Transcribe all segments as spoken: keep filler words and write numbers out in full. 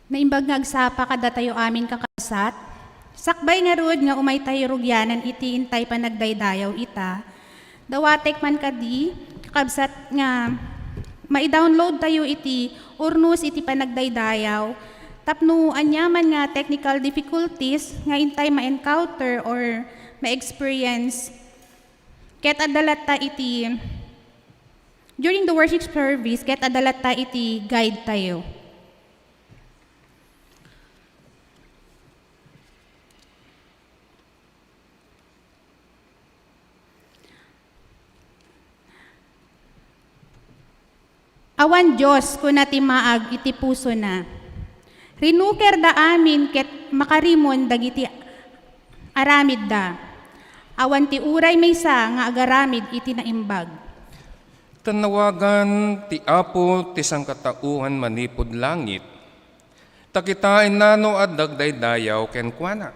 Naimbag nga agsapa kadatayo amin, kakabsat. Sakbay ngarud nga umaytayo rugianan iti intay panagdaydayaw ita, dawatek man kadi, kakabsat, nga mai-download tayo iti urnos iti panagdaydayaw tapno aniaman nga technical difficulties nga intay ma-encounter or ma-experience, ket adda latta iti, during the worship service, ket adda latta iti guide tayo. Awan Dios, kuna ti maag iti pusona. Rinukerda amin ket makarimon dagiti aramidda. Awan ti uray maysa nga agaramid iti naimbag. Tannawagan ti Apo ti sangkataoan manipud langit, ta kitaenna no adda agdaydayaw kenkuana.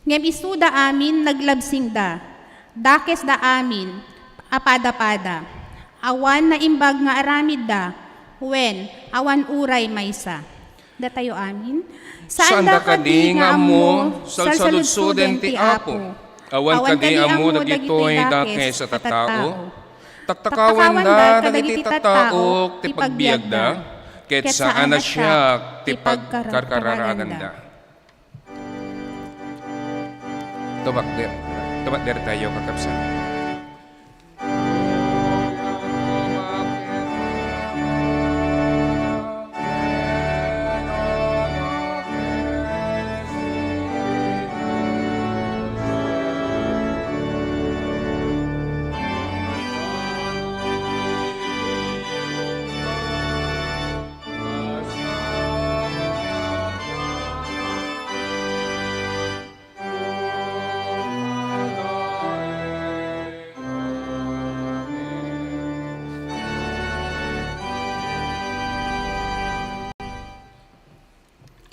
Ngem isuda amin naglabsingda, dakesda amin a padapada. Awan naimbag nga aramidda, wen awan uray maysa. Datayo amin. Saanda kadi nga ammo salsaludsoden ti Apo. Awan kadi ammo dagitoy dakes a tattao. Taktakawenda dagiti tattao ti pagbiagda, ket saan a siak ti pagkarkararaganda. Tumakder, tumakder tayo, kakabsat.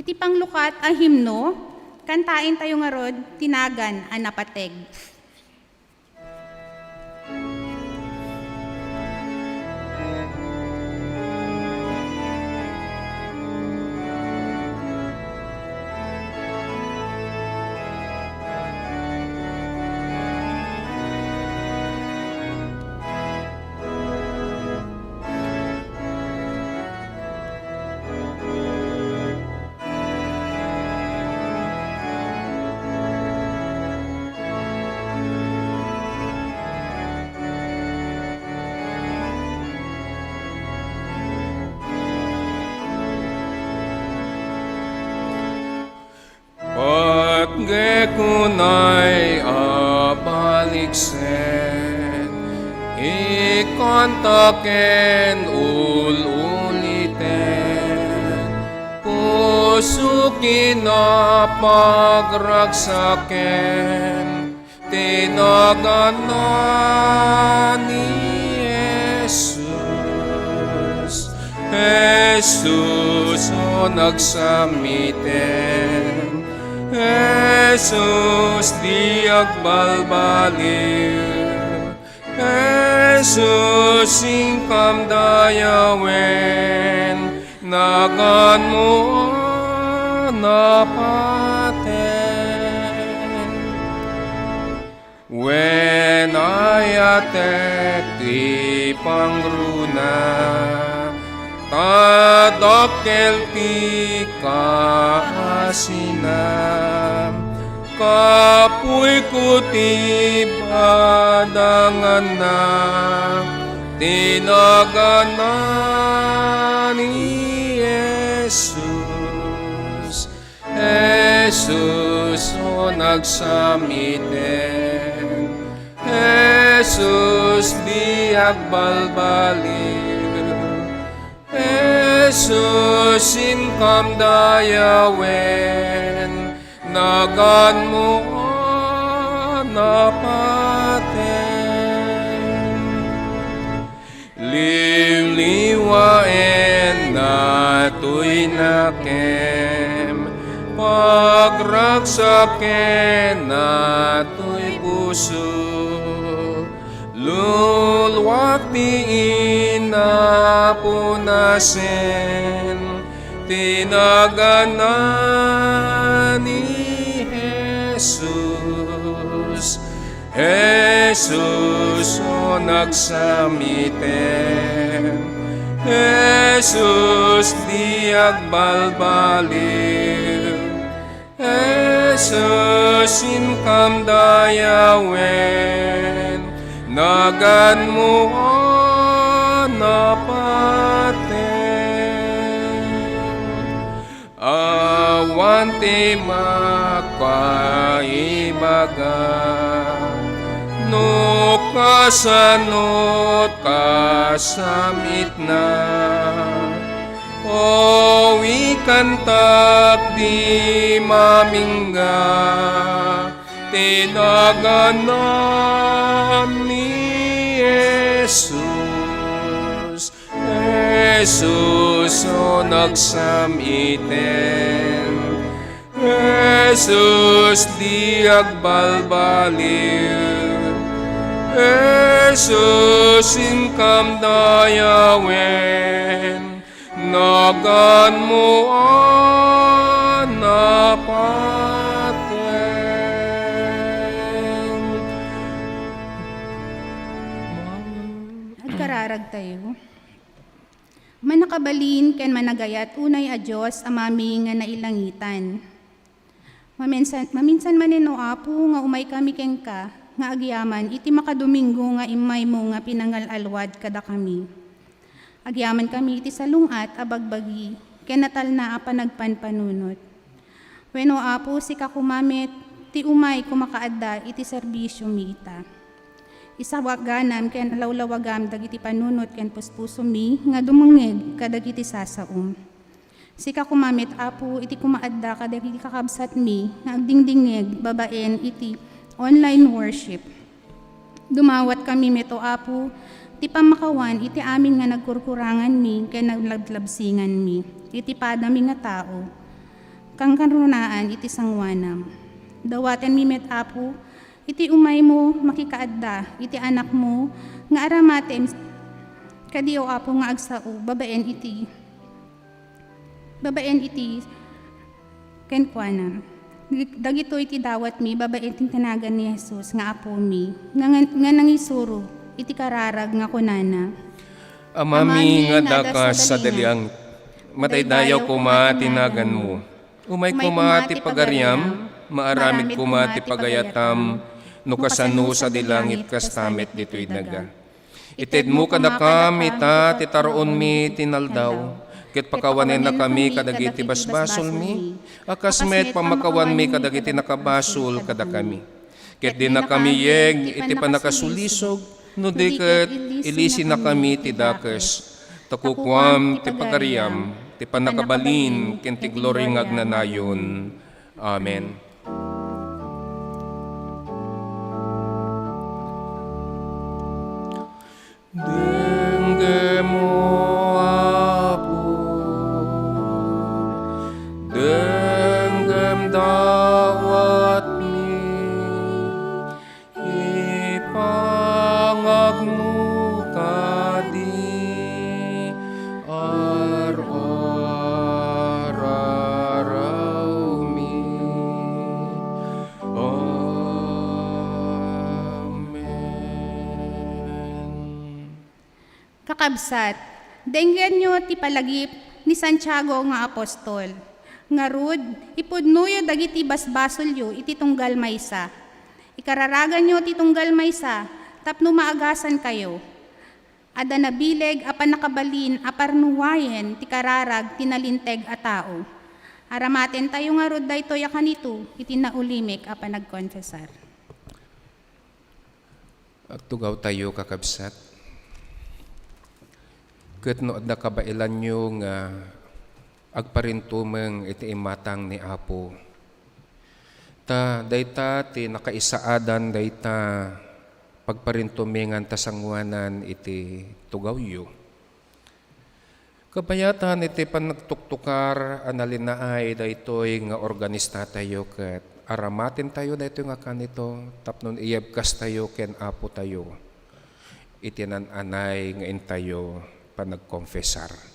Iti panglukat a himno, kantaentayo ngarud ti nagan a napateg. Patgekunay a baliksen, ikanta ken ul-uliten, puso kinapagragsaken, ti naganna ni Jesus. Jesus, o nagsamiten, Jesus, di agbalbaliw. Jesus, inkam dayawen, naganmo a napaten. Wen ayatek ti pangruna, ta dakkel ti kaasina. Kapuyko ti badanganna, ti naganna ni Jesus. Jesus, o nagsamiten. Jesus, di agbalbaliw. Jesus, inkam dayawen, naganmo a napaten. Liwliwaen natoy nakem, pagragsaken natoy puso. Luluak ti inapunasen ti naganna ni Jesus. Jesus, o nagsamiten. Jesus, di agbalbaliw. Jesus, inkam dayawen, naganmo a napaten. Awan ti makaibaga no kasano't kasamitna. Awikantak di mamingga ti naganna ni Jesus. Jesus, o nagsamiten. Jesus, di agbalbaliw. Jesus, inkam dayawen, naganmo a napaten. Agkararagtayo. Mannakabalin ken managayat unay a Dios, Amami nga nailangitan. Maminsan, maminsan manen, O Apo, nga umaykami kenka nga agyaman iti makadomingo nga immaymo nga pinangal-alwad kadakami. Agyamankami iti salung-at a bagbagi ken natalna a panagpanpanunot. Wenno, Apo, sika koma met ti umay kumakaadda iti serbisiomi ita. Isawaganam ken lawlawagam dagiti panunot ken puspusomi nga dumngeg kadagiti sasaom. Sika koma met, Apo, iti kumaadda kadagiti kakabsatmi nga agdingdingngeg babaen iti online worship. Dumawatkami met, O Apo, ti pammakawan iti amin nga nagkurkuranganmi ken naglablabsinganmi iti padami nga tao, kankarunaan iti sangoanam. Dawatenmi met, Apo, iti umaymo makikaadda iti anakmo nga aramatem kadi, O Apo, nga agsao babaen iti babaen iti kenkuana. Dagitoy ti dawatmi babaen iti nagan ni Jesus nga Apomi, nga, nga, nga nangisuro iti kararag nga kunana, Amami nga adda kas sadi langit, madaydayaw koma ti naganmo. Umay koma ti pagariam, maaramid koma ti pagayatam, no kasano sadi langit kasta met ditoy daga. Itedmo kadakami ita ti taruonmi ti naldaw, ket pakawanennakami kadagiti basbasolmi, a kas met pammakawanmi kadagiti nakabasol kadakami. Ket dinakami yeg iti pannakasulisog, no di ket ilisinakami ti dakes. Ta kukuam ti pagariam, ti pannakabalin, ken ti gloria nga agnanayon. Amen. Denggem, O Apo, denggem, Kakabsat, denggenyo ti palagip ni Santiago nga apostol. Ngarud, ipudnoyo dagiti basbasolyo iti tunggal maysa. Ikararaganyo ti tunggal maysa tapno maagasankayo. Adda nabileg a pannakabalin a parnuayen ti kararag ti nalinteg a tao. Aramatentayo ngarud daytoy a kanito iti naulimek a panagkonfesar. Agtugawtayo, kakabsat. Ket no adda kabaelanyo nga agparintumeng iti imatang ni Apo, ta dayta ti nakaisaadan dayta pagparintumengan ta sanguanan iti tugawyo. Kabayatan iti panagtuktukar a nalinaay daytoy nga organistatayo ket aramatentayo daytoy nga kanito tapno iibkastayo ken Apotayo iti nan-anay nga intayo panagkonfesar.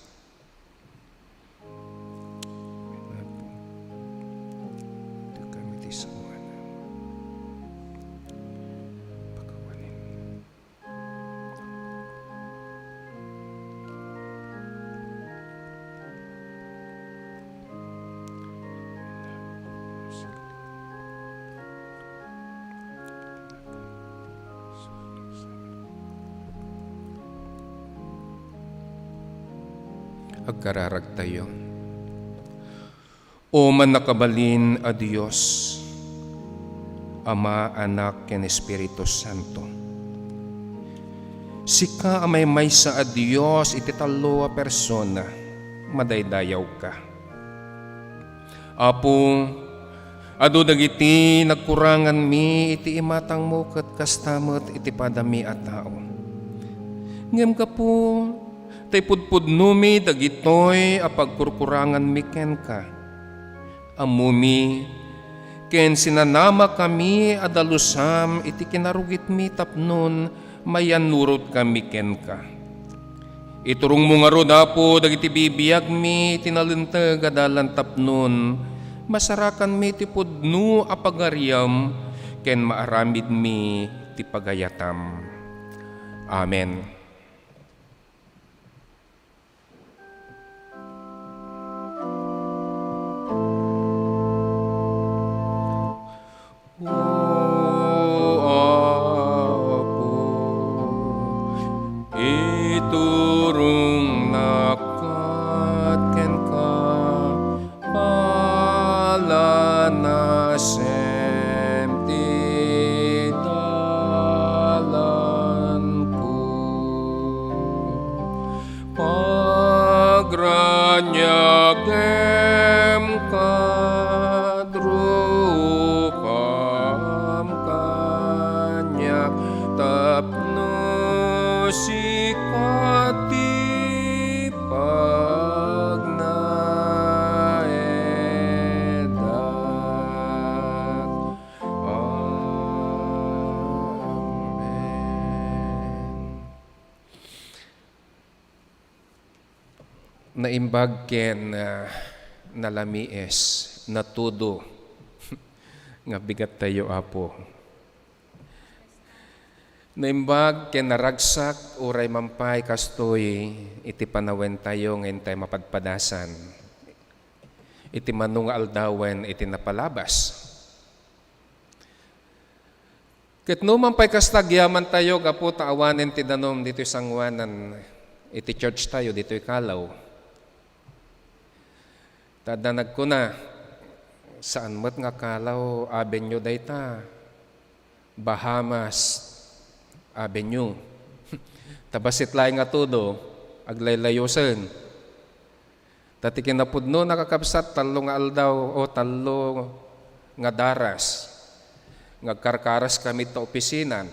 Agkararagtayo. O mannakabalin a Dios, Ama, Anak, ken Espiritu Santo. Sika a maymaysa a Dios iti tallo a persona, madaydayawka. Apo, adu dagiti nagkuranganmi iti imatangmo ket kasta met iti padami a tao. Ngem gapu ta ipudpudnomi dagitoy a pagkurkuranganmi kenka, ammomi ken sinanamakami a dalusam iti kinarugitmi tapnon mayanurotkami kenka. Iturongmo ngarud, Apo, dagiti bibiagmi iti nalinteg a dalan tapnon masarakanmi ti pudno a pagariam ken maaramidmi ti pagayatam. Amen. O Apo, iturongnak kenka, palanasem ti dalanko. Pagraniagem kad rukam kaniak tapno sika ti pagnaedak. Amen. Naimbag ken, ah, nalamiis, natudo nga bigattayo, Apo. Naimbag ken naragsak uray man pay kastoy iti panawentayo nga intay mapadpadasan iti mano nga aldawen iti napalabas. Ket no man pay kasta, agyamantayo gapu ta awanen ti danum ditoy sanguanan iti church tayo ditoy Kalaw. Ta adda nagkuna, "Saan met nga Kalaw Avenue dayta, Bahamas Avenue." Ta bassit laeng nga tudo, aglaylayosen. Ta ti kinapudno, nakakabsat, tallo nga aldaw o tallo nga daras nga agkarkaras kami ta opisina.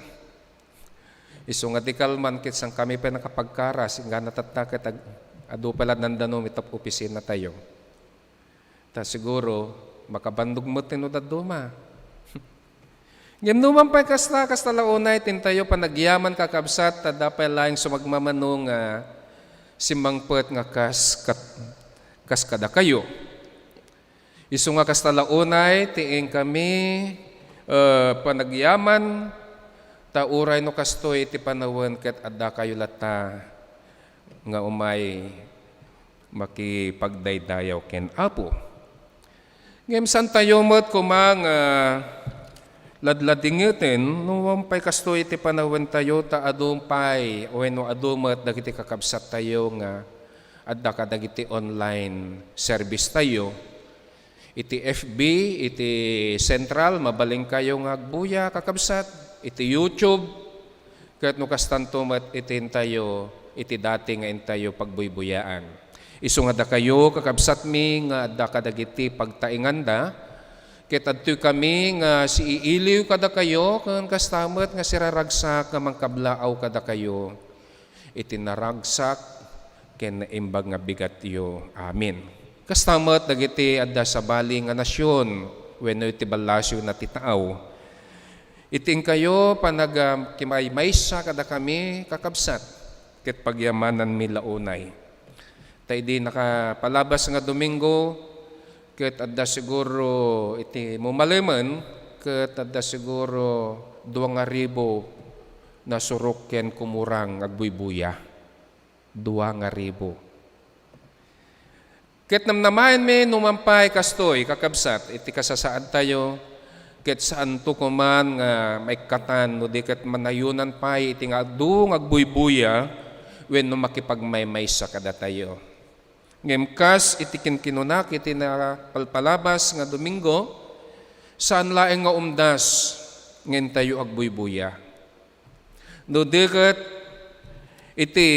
Isu nga di kalman ket saan kami pay nakapagkaras, inggana tatta ket ag-, adu pay la dandanum ita opisina tayo. Ta siguro, makabannogmo ti no dadduma. Ngem no man pay kasta, kasta la unay ti intayo panagyaman, kakabsat, ta adda pay laeng sumagmamano nga simmangpet nga kas kat-, kas kadakayo. Isu nga kasta la unay ti inkami, eh, panagyaman, ta uray no kastoy iti panawen ket addakayo latta nga umay makipagdaydayaw ken Apo. Ngem saantayo met koma nga ladladingeten no pay kastoy iti panawentayo ta adu pay wenno adu met dagiti kakabsattayo nga adda kadagiti online service tayo. Iti F B, iti Central, mabalinkayo nga agbuya, kakabsat, iti YouTube, ket no kastanto met iti intayo, iti dati nga intayo pagbuybuyaan. Isu nga dakayo, kakabsatmi, nga adda kadagiti pagtainganda, ket adtoy kami nga siiiliw kadakayo, ken kasta met nga siraragsak nga mangkablaaw kadakayo iti naragsak ken naimbag nga bigatyo. Amin. Kasta met dagiti adda sabali nga nasion wenno iti ballasiwna ti taaw. Iti inkayo panag-, ah, kimaymaysa kadakami, kakabsat, ket pagyamananmi la unay. Ta idi nakapalabas nga Domingo, ket adda siguro iti mumalemen, ket adda siguro dua nga ribu nasurok ken kumurang agbuybuya. Dua nga ribu. Ket namnamaenmi no man pay kastoy, kakabsat, iti kasasaadtayo, ket saanto koman nga maikkatan no di ket manayonan pay iti nga adu nga agbuybuya wenno makipagmaymaysa kadatayo. Ngem kas iti kinkinunak iti napalpalabas nga Domingo, saan laeng nga umdas nga intayo agbuybuya. No di ket, iti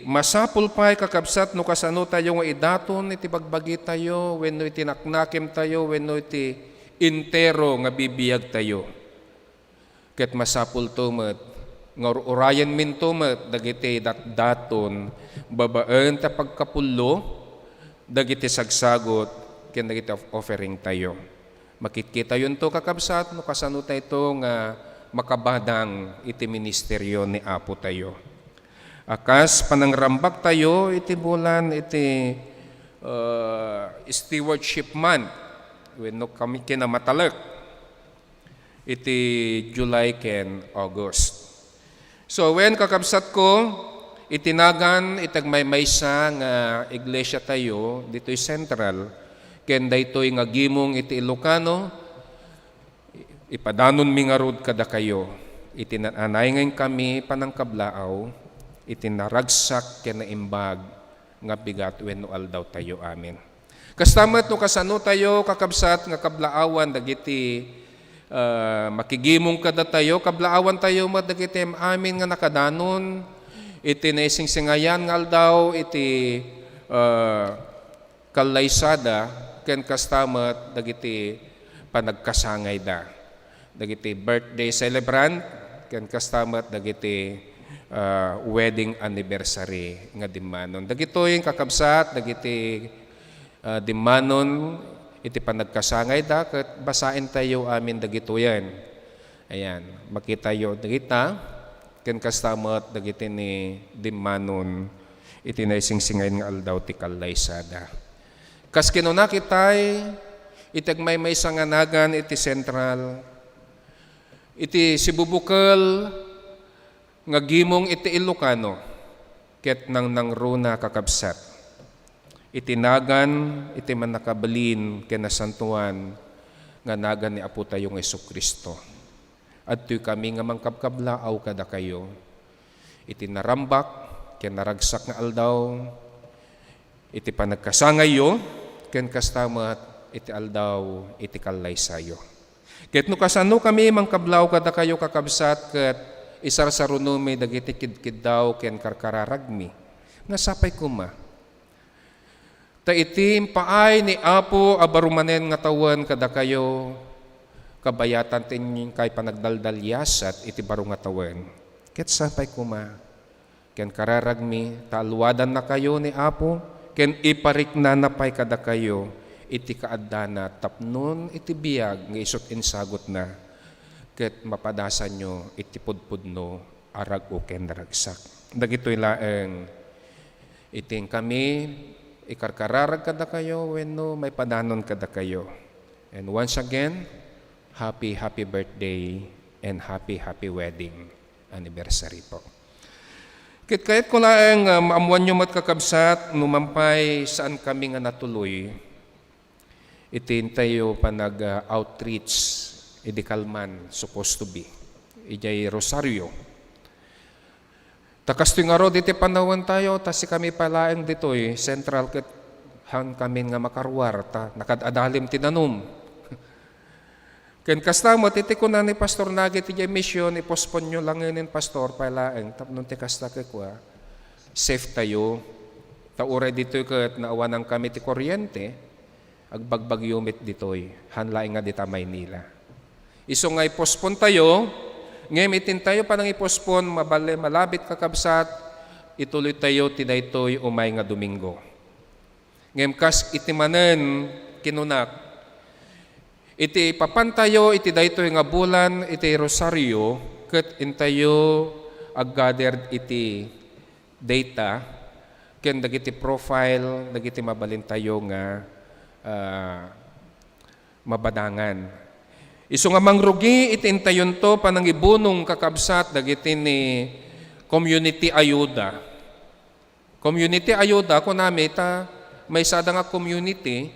masapul pay, kakabsat, no kasano tayo nga idaton iti bagbagitayo wenno iti naknakemtayo wenno iti entero nga bibiagtayo. Ket masapulto met nga ur-urayenminto met dagiti datdaton babaen ta pagkapullo dagiti sagsagut ken dagiti of-, offeringtayo. Makitkitayonto, kakabsat, no kasano tayto nga makabadang iti ministerio ni Apo tayo. A kas panangrambaktayo iti bulan iti, uh, Stewardship Month, wenno kami kinamatalek iti July ken August. So, wen, kakabsatko, iti nagan iti agmaymaysa nga iglesia tayo ditoy Central, ken daytoy nga gimong iti Ilocano, ipadanonmi ngarud kadakayo iti naan-anay nga inkami panangkablaaw iti naragsak ken naimbag nga bigat wenno aldaw tayo. Amen. Kasta met no kasano tayo, kakabsat, nga kablaawan dagiti, ah, makigimong kadatayo, kablaawan tayo met dagiti am-amin nga nakadanon iti naisingsingayan nga aldaw iti, ah, kallaysada, ken kasta met dagiti panagkasangayda, dagiti birthday celebrant, ken kasta met dagiti, ah, wedding anniversary nga dimmanon. Dagitoy, kakabsat, dagiti, ah, dimmanon iti panagkasangayda, ket basaentayo amin dagitoyen. Ayan, makitayo dagita, ken kasta met dagiti ni dimmanon iti naisingsingayan nga aldaw ti kallaysada. Kas kinuna kitay, iti agmaymaysa nga nagan iti Central, iti sibubukel nga gimong iti Ilocano, ket nangnangruna, kakabsat, iti nagan iti Mannakabalin ken Nasantoan nga nagan ni Apo tayo nga Jesu-Cristo. Adtoy kami nga mangkabkablaaw kadakayo iti narambak ken naragsak nga aldaw, iti panagkasangayyo, ken kasta met iti aldaw iti kallaysayo. Ket no kasano kami mangkablaaw kadakayo, kakabsat, ket isarsarunomi dagiti kidkiddaw ken karkararagmi, nga sapay koma. Ta iti impaay ni Apo a baro manen nga tawen kadakayo, kabayatan ti inkay panagdaldaliasat iti baro nga tawen. Ket sapay koma, ken kararagmi, ta alwadannakayo ni Apo, ken ipariknana pay kadakayo iti kaaddana tapnon iti biag nga isut' insagutna, ket mapadasanyo iti pudpudno a rag-o ken ragsak. Dagitoy laeng iti inkami ikarkararag kadakayo wenno maipadanon kadakayo. And once again, happy, happy birthday and happy, happy wedding anniversary po. Ket kayatko laeng nga maammoanyo met, kakabsat, no mampay saan kami nga natuloy iti intayo panag-, ah, outreach idi kalman, supposed to be, idiay Rosario. Ta kastoy ngarud iti panawen tayo, ta sikami pay laeng ditoy, central ket han kamin nga makaruar, ta nakad-adalim ti danum. Ken kasta met, iti kuna ni Pastor Nagi ti diay mission, "Ipostponyo langenen, Pastor, pay laeng, tapno ti kasta kekua, safe tayo." Ta uray ditoy ket naawanankami ti kuryente, agbagbagyo met ditoy, han laeng nga dita Maynila. Isu nga i-postpone tayo, ngem iti intayo panangi-postpone, mabale-, malabit, kakabsat, ituloy tayo ti daytoy umay nga Domingo. Ngem kas iti manen kinunak, iti papantayo iti daytoy nga bulan iti Rosario, ket intayo aggathered iti data ken dagiti profile dagiti mabalintayo nga, ah, mabadangan. Isu nga mangrugi iti intayonto panangibunong, kakabsat, dagiti ni community ayuda. Community ayuda, kunami, ta maysada nga community,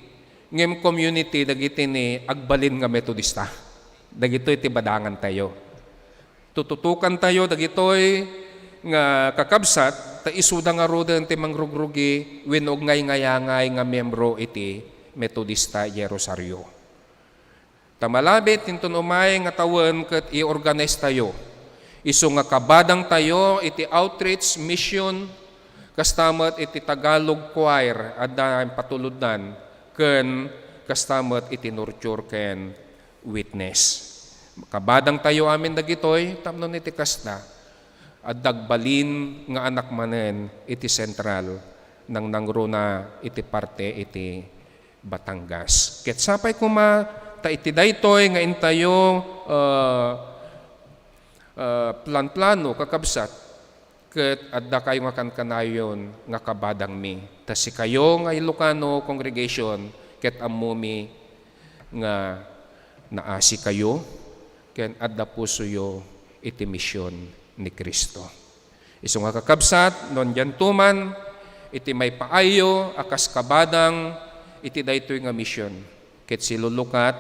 ngem community dagiti ni agbalin nga Metodista. Dagitoy ti badangantayo. Tututukantayo dagitoy nga kakabsat, ta isuda ngaruden ti mangrugrugi wenno agngayngayangay nga miyembro iti Metodista idiay Rosario. Ta malabit inton umay nga tawen ket i-organize tayo. Isu nga kabadang tayo iti outreach mission, kasta met iti Tagalog choir, adda patuloddan, ken kasta met iti nurture ken witness. Kabadang tayo amin dagitoy, tapno iti kasta, adda agbalin nga anak manen iti sentral, nangnangruna iti parte iti Batangas. Ket sapay koma ta iti daytoy nga intayo, ah, ah, planplano, kakabsat, ket adda kayo nga kankanayon nga kabadangmi. Ta sikayo nga Ilocano congregation, ket ammomi nga naasi kayo, ken adda pusoyo iti mision ni Cristo. Isu nga kakabsat, no dianto man iti maipaayyo a kas kabadang iti daytoy nga mission, ket silulukat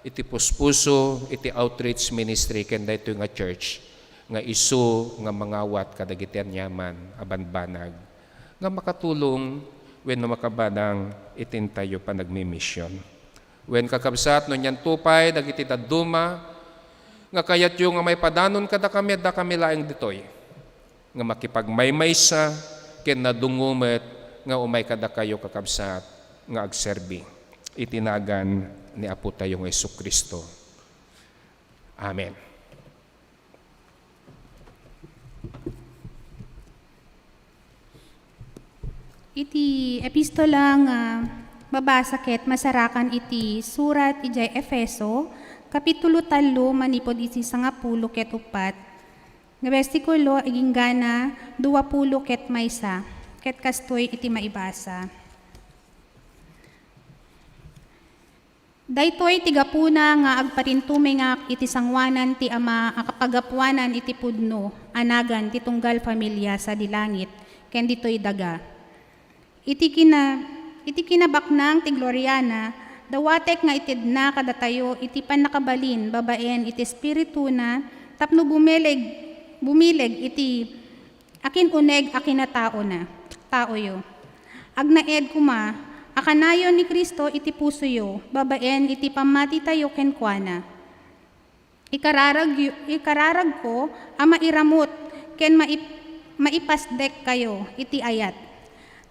iti puspuso iti outreach ministry ken daytoy nga church nga isu nga mangawat kadagiti aniaman a banbanag nga makatulong wenno makabadang iti intayo panagmimission. Wen, kakabsat, no nianto pay dagiti dadduma nga kayatyo nga maipadanon kadakami, addakami laeng ditoy nga makipagmaymaysa ken nadungngo met nga umay kadakayo, kakabsat, nga agserbi iti nagan ni Apotayo nga Jesu-Cristo. Amen. Iti epistola nga mabasa ket masarakan iti surat idiay Efeso, kapitulo tallo, manipud iti sangapulo ket uppat nga bersikulo, aginggana duapulo ket maysa, ket kastoy iti maibasa. Daytoy ti gapuna nga agpatintumengak iti sangoanan ti Ama a kapagapuanan iti pudno a nagan ti tunggal familia sadi langit ken ditoy daga. Iti kina-, iti kinabaknang ti gloriana, dawatek nga itedna kadatayo iti pannakabalin babaen iti Espirituna tapno bumileg, bumileg iti akin-uneg a kinataona, taoyo. Agnaed koma a kanayon ni Cristo iti pusoyo babaen iti pammatitayo kenkuana. Ikararagyo-, ikararagko a mairamut ken maip-, maipasdekkayo iti ayat.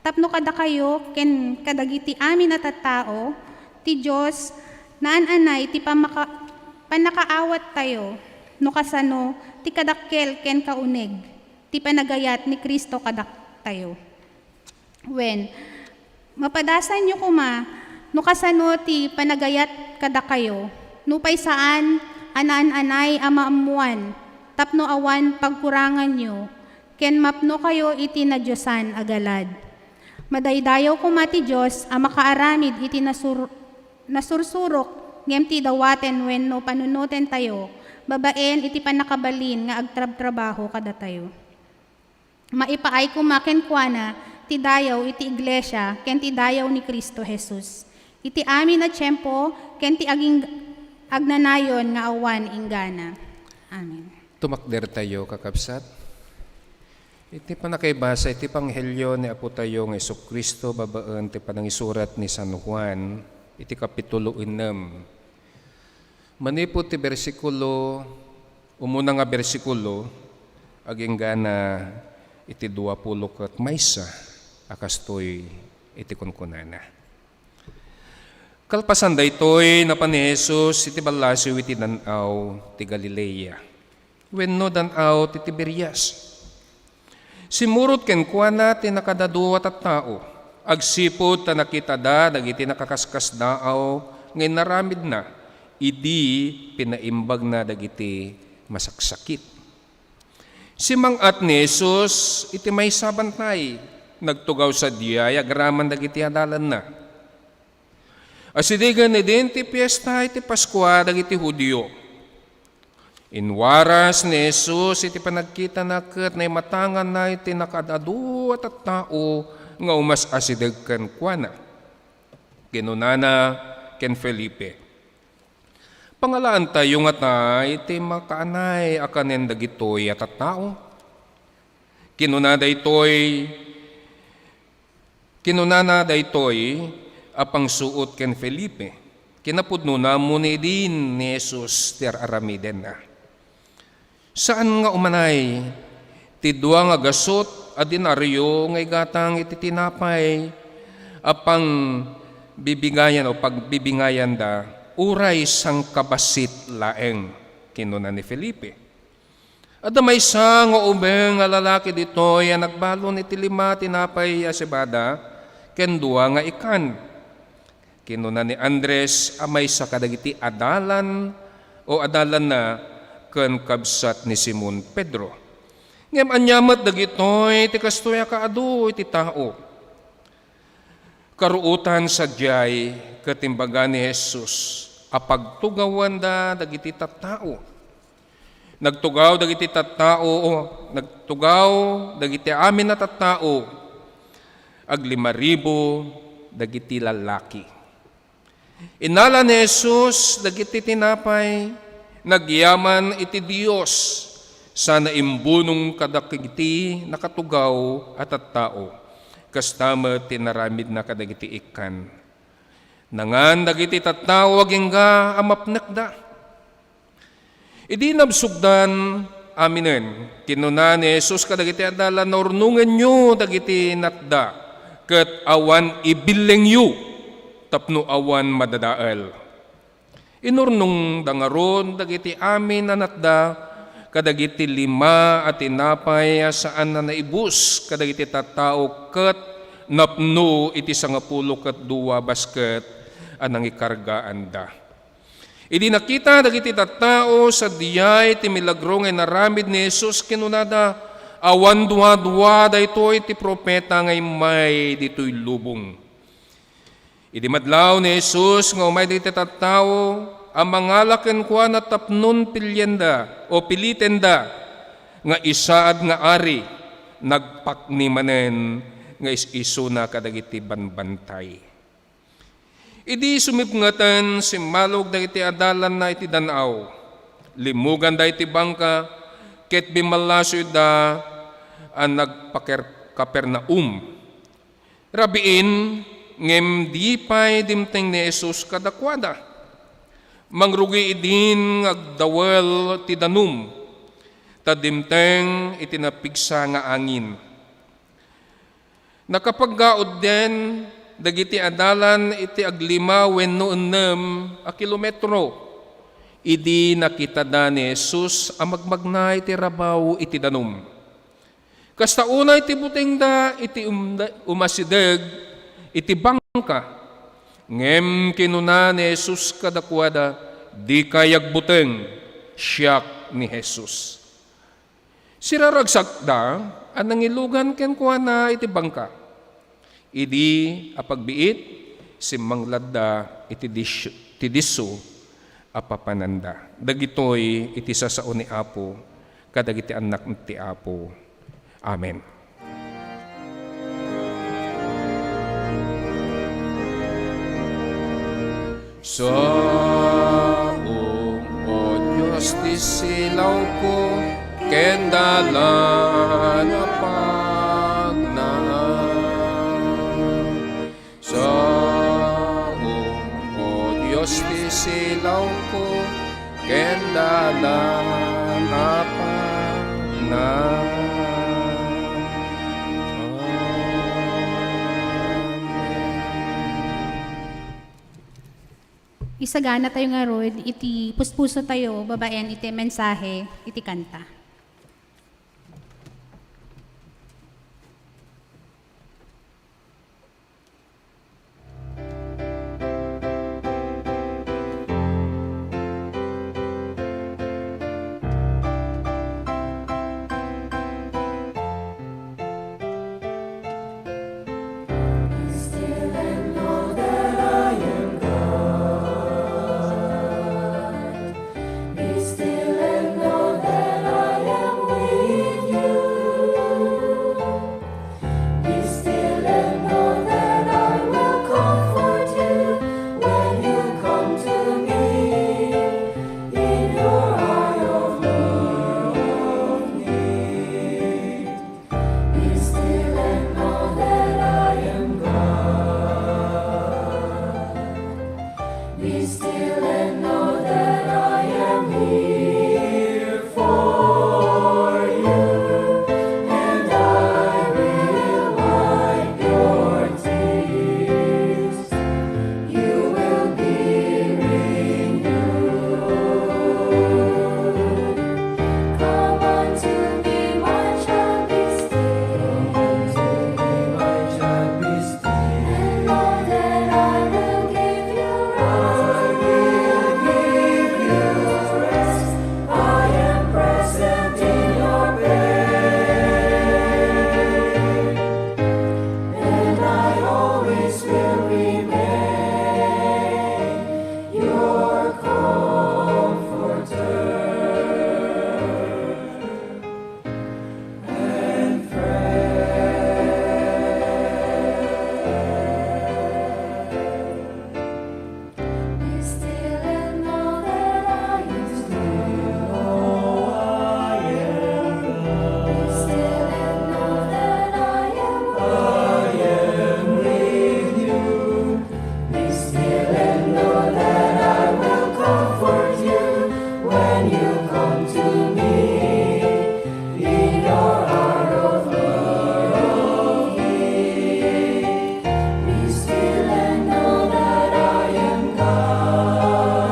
Tapno kadakayo ken kadagiti amin a tattao ti Dios, naan-anay ti pamaka-, pannakaawattayo no kasano ti kadakkel ken kauneg ti panagayat ni Cristo kadatayo. Wen, mapadasanyo koma no kasano ti panagayat kadakayo, nupay saan a naan-anay a maammoan tapno awan pagkuranganyo ken mapnokayo iti nadiosan a galad. Madaydayaw koma ti Dios a makaaramid iti nasur-, nasursurok ngem ti dawaten wenno panunotentayo babaen iti pannakabalin nga agtrabtrabaho kadatayo. Maipaay koma kenkuana ti dayaw iti iglesia ken ti dayaw ni Cristo Jesus, iti amin a tiempo ken ti aging-, agnanayon nga awan inggana. Amen. Tumakdertayo, kakabsat. Iti pannakaibasa iti Ebanghelio ni Apotayo nga Jesu-Cristo babaen ti panangisurat ni San Juan iti kapitulo ennem. Manipud ti bersikulo, umuna nga bersikulo, aginggana iti duapulo ket maysa a kastoy iti kunkunana. Kalpasan daytoy, napan ni Jesus iti ballasiw iti dan-aw ti Galilea wenno dan-aw ti Tiberias. Simmurot kenkuana ti nakadadu a tattao, agsipud ta nakitada dagiti nakaskasdaaw nga inaramidna idi pinaimbagna dagiti masaksakit. Simmang-at ni Jesus iti maysa a bantay, nagtugaw sadiay agraman dagiti adalanna. Asidegen idin ti fiesta iti Paskua dagiti Judio. Inwaras ni Jesus iti panagkitana ket naimatanganna iti nakaad-adu a tattao nga umas-asideg kenkuana. Kinunana ken Felipe, "Pangalaantayo ngata iti makaanay a kanen dagitoy a tattao?" Kinuna daytoy, kinunana daytoy a pangsuot ken Felipe. Kinapudnona, muni idin ni Jesus ti ar-aramidenna. Saan nga umanay ti dua nga gasut a denario nga igatang iti tinapay a pangbibigayan o pagbibingayanda, uray sangkabassit laeng, kinuna ni Felipe. Adda maysa nga ubing a lalaki ditoy a nagbalon iti lima a tinapay a sebada ken dua nga ikkan. Kinuna ni Andres a maysa kadagiti adalan o adalanna ken kabsat ni Simon Pedro. Ngem ania met dagitoy ti kastoy a kaadu iti tao? Karuotan sadiay ket imbaga ni Jesus a pagtugawenda dagiti tattao. Nagtugaw dagiti tattao, nagtugaw dagiti amin a tattao, aglimaribu dagiti lallaki. Inala ni Jesus dagiti tinapay, nagyaman iti Dios, sana imbunong kadagiti nakatugaw a tattao. Kasta met ti inaramidna kadagiti ikkan. Nangan dagiti tattao agingga a mapnekda. Idi nabsogdan aminen, kinuna ni Jesus kadagiti adalanna, "Urnongenyo dagiti natda ket awan ibillengyo tapno awan madadael." Inurnongda ngarud dagiti amin a natda kadagiti lima a tinapay a saan a naibus kadagiti tattao ket napno iti sangapulo ket dua basket a nangikargaanda. Idi nakita dagiti tattao sadiay ti milagro nga inaramid ni Jesus, kinunada, "Awan duadua daytoy ti profeta nga immay ditoy lubong." Idi madlaw ni Jesus nga umay dagiti tattao a mangala kenkuana tapnon pilienda o pilitenda nga isaad nga ari, nagpakni manen nga is-isuna kadagiti banbantay. Idi sumipngeten, simmalog dagiti adalanna iti dan-aw. Limmuganda iti bangka, ket bimmallasoyda a nagpaker-, Capernaum. Rabiin, ngem di pay dimteng ni Jesus kadakuada. Mangrugi idin nga agdawel ti danum, ta dimteng iti napigsa nga angin. Nakapaggaudden dagiti adalan iti aglima wenno ennem a kilometro idi nakitada ni Jesus a magmagna iti rabaw iti danum. Kasta unay ti butengda iti umda-, umasideg iti bangka. Ngem kinuna ni Jesus kadakuada, "Dikay agbuteng, siak ni Jesus." Siraragsakda a nangilugan kenkuana iti bangka. Idi apagbiit, simmangladda iti dis-, ti disso a papananda. Dagitoy iti sasao ni Apo kadagiti annak ti Apo. Amen. Saom, O Dios, ti silawko, ken dalan a pagnaem. Saom, O Dios, ti silawko, ken dalan a pagnaem. Amen. Isagana tayo ngarud iti puspuso tayo babaen iti mensahe iti kanta. Be still and know that I am God. Be still and know that I am with you. Be still and know that I will comfort you when you come to me in your hour of need. Be still and know that I am God. Be still and know that I am here for you, and I will wipe your tears. You will be renewed. Come unto me, my child, be still. Come unto me, my child, be still. And know that I will give you rest. I will give you rest. I am present in your pain. And I always will remain your comforter and friend. Be still and know that I am God. Be still and know that I am God. I am with you. Be still and know that I will comfort you when you come to me in your hour of need. Be still and know that I am God.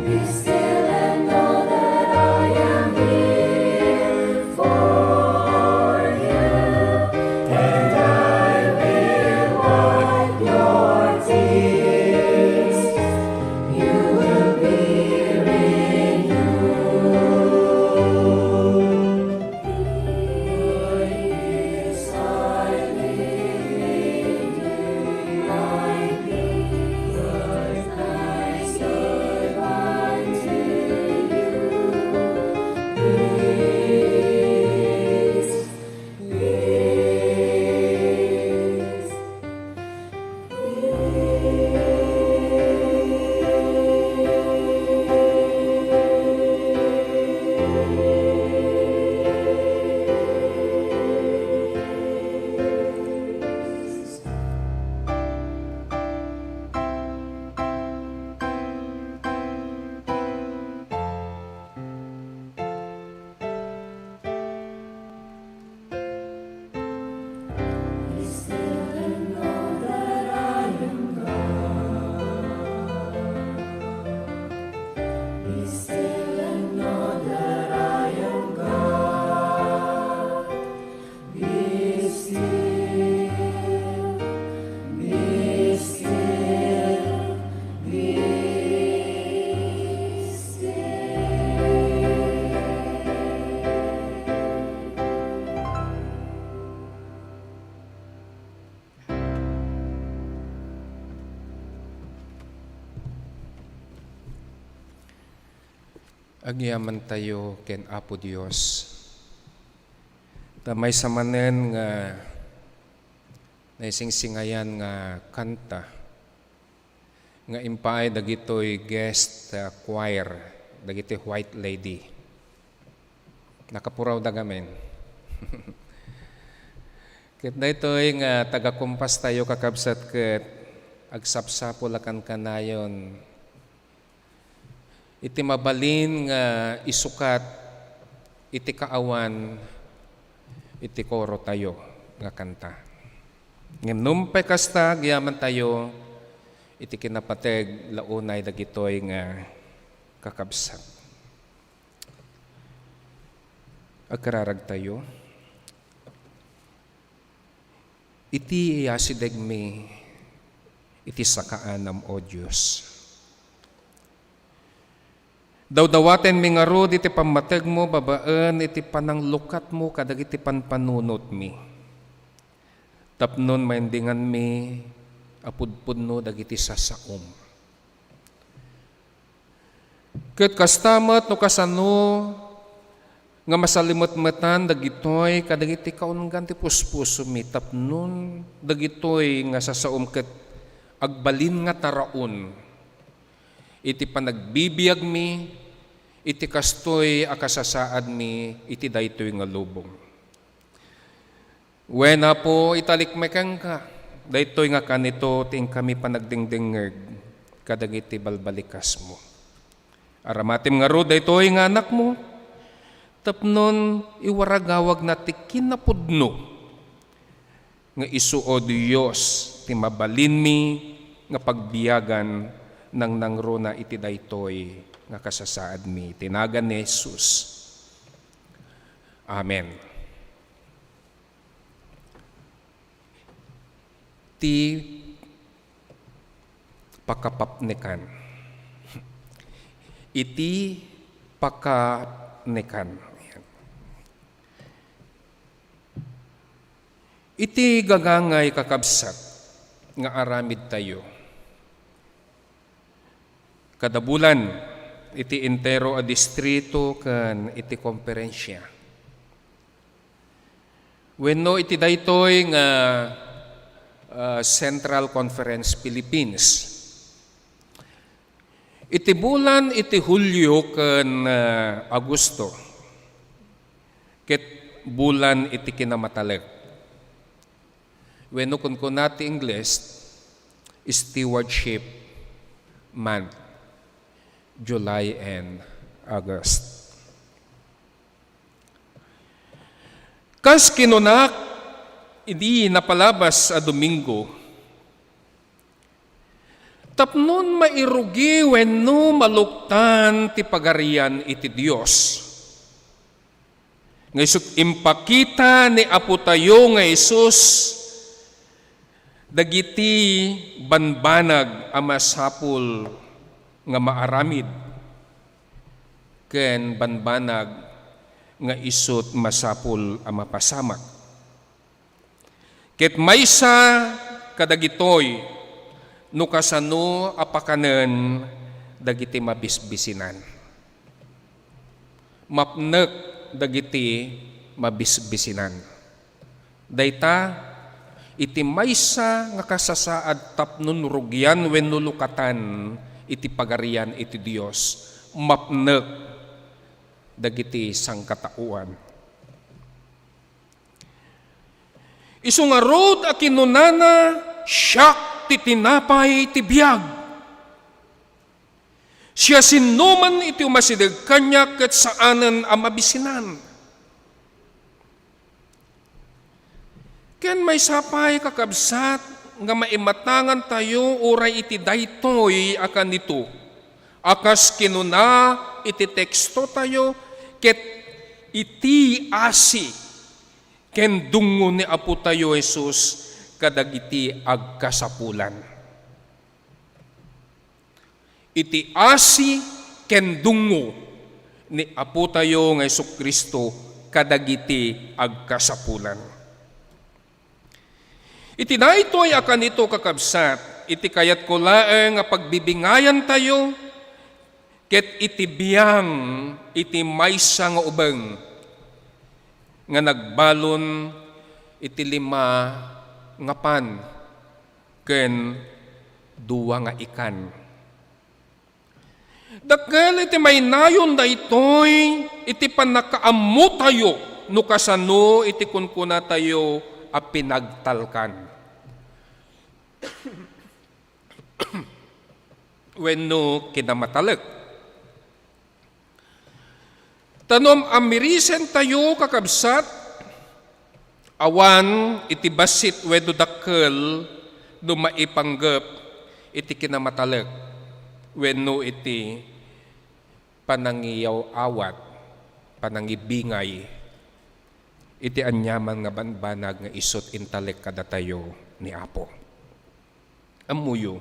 Be still and know that I am here for you, and I will wipe your tears. You will be renewed. Peace I leave you, my peace I give unto you. Peace, peace. Be still and know that I am God. Be still and know that I am God. Be still, be still, be still. Agyamantayo ken Apo Dios. Ta maysa manen nga naisingsingayan nga kanta, nga impaay dagitoy guest, uh, choir, dagiti White Lady. Nakapurawda ngamin. Ket daytoy nga tagakumpas tayo, kakabsat, ket agsapsapul a kankanayon iti mabalin nga isukat iti kaawan iti koro tayo nga kanta. Ngem nupay kasta, agyaman tayo iti kinapateg la unay dagitoy nga kakabsat. Agkararag tayo. Iti iyasidegmi iti sakaanam, O Dios. Dawdawatenmi ngarud iti pammategmo babaen iti pananglukatmo kadagiti panpanunotmi, tapnon maendinganmi a pudpudno dagiti sasaom. Ket kasta met no kasano nga masalimetmetan dagitoy kadagiti kaunggan ti puspusomi, tapnon dagitoy nga sasaom ket agbalin nga taraon iti panagbibiagmi iti kastoy a kasasaadmi iti daytoy nga lubong. Wen, Apo, italik mi kenka daytoy nga kanito ti inkami panagdingdingngeg kadagiti balbalikasmo. Aramatem ngarud daytoy nga anakmo tapnon iwaragawagna ti kinapudno nga isu, O Dios, ti mabalinmi nga pagbiagan nangnangruna iti daytoy nga kasasaadmi. Iti nagan ni Jesus. Amen. Ti pakapapnekan. Iti pakapnekan. Ayan. Iti gagangay, kakabsat, nga aramid tayo kada bulan iti entero a distrito ken iti komperensia. Wenno iti daytoy nga, ah, Central Conference Philippines. Iti bulan iti Hulio ken, ah, Agosto, ket bulan iti kinamatalek. Wenno kunkuna ti Ingles, Stewardship Month, July and August. Kas kinunak idi napalabas a Domingo, tapnon mairugi wenno maluktan ti Pagarian iti Dios, nga isut' impakita ni Apotayo nga Jesus dagiti banbanag a masapul nga maaramid ken banbanag nga isut' masapul a mapasamak. Ket maysa kadagitoy no kasano a pakanen dagiti mabisbisinan. Mapnek dagiti mabisbisinan. Dayta iti maysa nga kasasaad tapno rugian wenno lukatan iti Pagarian iti Dios, mapnek dagiti sangkataoan. Isu ngarud a kinunana, "Siak ti tinapay ti biag. Siasinoman iti umasideg kaniak ket saanen a mabisinan." Ken maysa pay, kakabsat, nga maimatangantayo uray iti daytoy a kanito, a kas kinuna iti tekstotayo, ket iti asi ken dungngo ni Apotayo Jesus kadagiti agkasapulan. Iti asi ken dungngo ni Apotayo nga Jesu-Cristo kadagiti agkasapulan. Iti daytoy a kanito, kakabsat, iti kayatko laeng nga pagbibingayantayo ket iti biang iti maysa nga ubeng nga nagbalon iti lima nga pan ken Dua nga ikan. Dakkel iti mainayon daytoy iti pannakaammotayo no kasano iti kunkunatayo a pinagtalkan wenno kinamatalek. Ta no am-, ammirisentayo, kakabsat, awan iti bassit wenno dakkel no maipanggep iti kinamatalek wenno iti panangiyaw-awat, panangibingay iti aniaman nga banbanag nga isut' intalek kadatayo ni Apo. Ammoyo,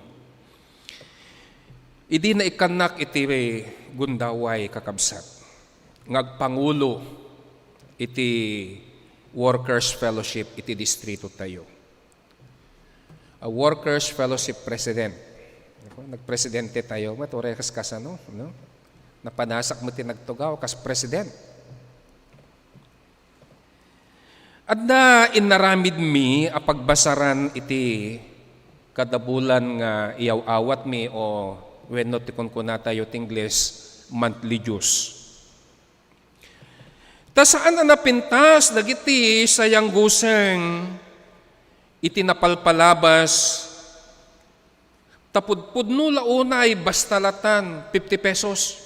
idi naikkannak iti gundaway, kakabsat, nga agpangulo iti Workers' Fellowship iti distritotayo. A Workers' Fellowship President. Ako, nagpresidente tayo, met uray kas kasano, no? Napanasak met ti nagtugaw, kas president. Adda inaramidmi a pagbasaran iti kada bulan nga iyaw-awatmi o wenno ti kunkunatayo ti Ingles, monthly dues. Ta saan a napintas dagiti sayanggusen iti napalpalabas ta pudpudno la unay basta latan fifty pesos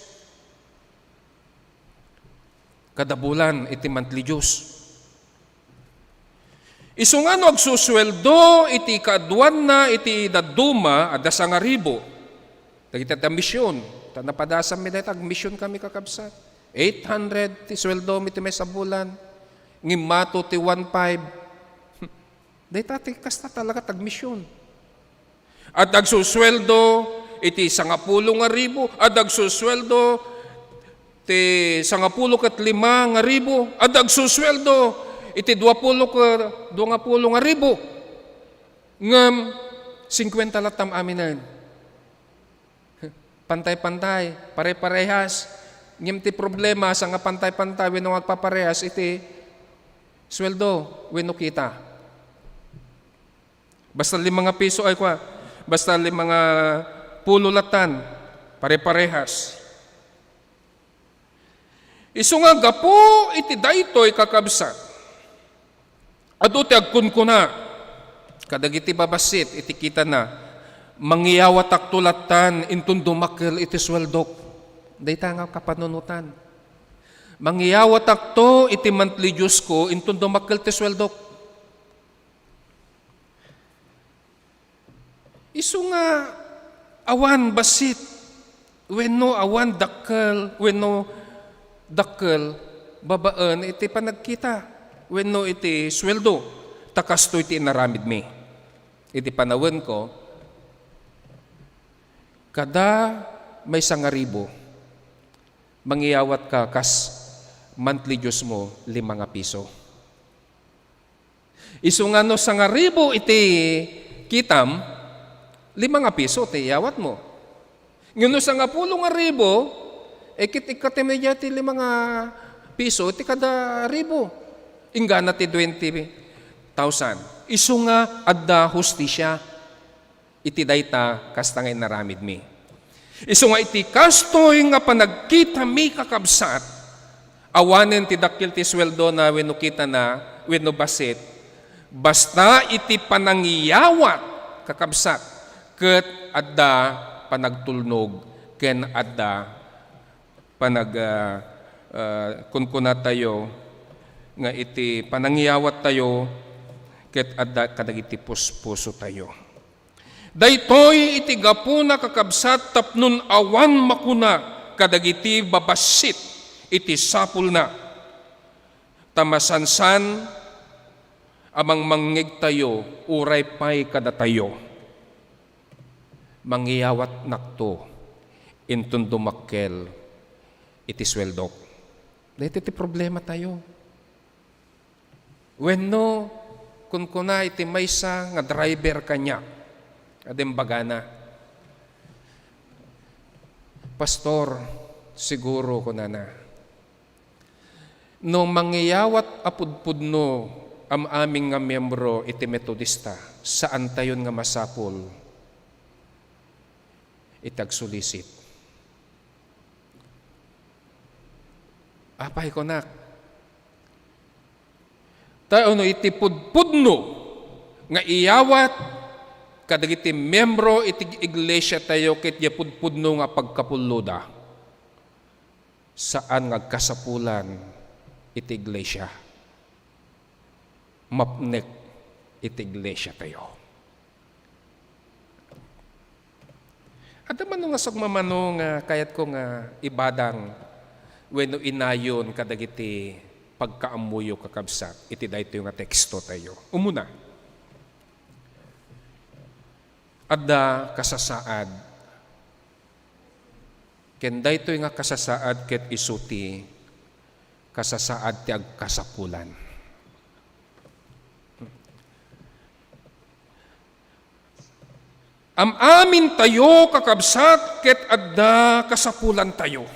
kada bulan iti monthly dues. Isu nga no agsusueldo iti kaaduanna iti dadduma, adda sangaribu. Dagiti adda mision, ta napadasanmi dayta, agmision kami, kakabsat. Eight hundred ti sueldomi ti maysa bulan. Ngimmato ti one five. Dayta ti kasta talaga ti agmision. Adda agsusueldo iti sangapulo nga ribu, adda agsusueldo ti sangapulo ket lima nga ribu, adda agsusueldo iti duapulo ket duangapulo nga ribu. Ngem singkuenta latta aminen. Pantay-pantay, pare-parehas. Ngem ti problema, saan nga pantay-pantay wenno agpaparehas iti sueldo wenno kita. Basta lima nga piso, ay, kua, basta lima nga pulo latan, pare-parehas. Isu nga gapu iti daytoy, kakabsat, adu ti agkunkuna kadagiti babassit iti kitana, "Mangiyawatakto lattan inton dumakkel iti sueldok." Dayta nga kapanunotan. "Mangiyawatakto iti monthly dues ko inton dumakkel ti sueldok." Isu nga awan bassit wenno awan dakkel wenno dakkel babaen iti panagkita wenno iti sueldo, ta kastoy ti inaramidmi. Iti panawenko, kada maysa nga ribu, mangiyawatka kas monthly dues mo, lima nga piso. Isu nga no sangaribu iti kitam, lima nga piso ti iyawatmo. Ngem no sangapulo nga ribu, eh, ket ikkatem dayta ti lima nga piso ti kada ribu. Inggana ti twenty thousand. Isu nga adda hustisia. Iti dayta, kasta nga inaramidmi. Isu nga iti kastoy nga panagkitami, kakabsat, awanen ti dakkel ti sueldona wenno kitana wenno bassit, basta iti panangiyawat, kakabsat, ket adda panagtulnog ken adda panag-, ah, ah, kunkunatayo nga iti panangiyawattayo ket adda kadagiti puspusotayo. Daytoy iti gapuna, kakabsat, tapnon awan makuna kadagiti babassit iti sapulna, ta masansan a mangmangngegtayo uray pay kadatayo, "Mangiyawatnakto inton dumakkel iti sueldok." Daytoy ti problematayo. Wenno, kunkuna iti maysa nga driver kaniak, a imbagana, "Pastor, siguro," kunana, "no mangiyawat a pudpudno am-amin nga miembro iti Metodista, saantayon nga masapul iti agsulisit. Apay, kunak, ta no iti pudpudno nga iyawat kadagiti miembro iti iglesia tayo ket diay pudpudno nga pagkapulloda, saan nga agkasapulan iti iglesia. Mapnek iti iglesia tayo. Adda man nga sumamano nga kayatko nga ibadang wenno inayon kadagiti pagkaammoyo, kakabsat, iti daytoy nga teksto tayo. Umuna, adda kasasaad. Ken daytoy nga kasasaad ket isu ti kasasaad ti agkasapulan. Am-amintayo, kakabsat, ket adda kasapulantayo.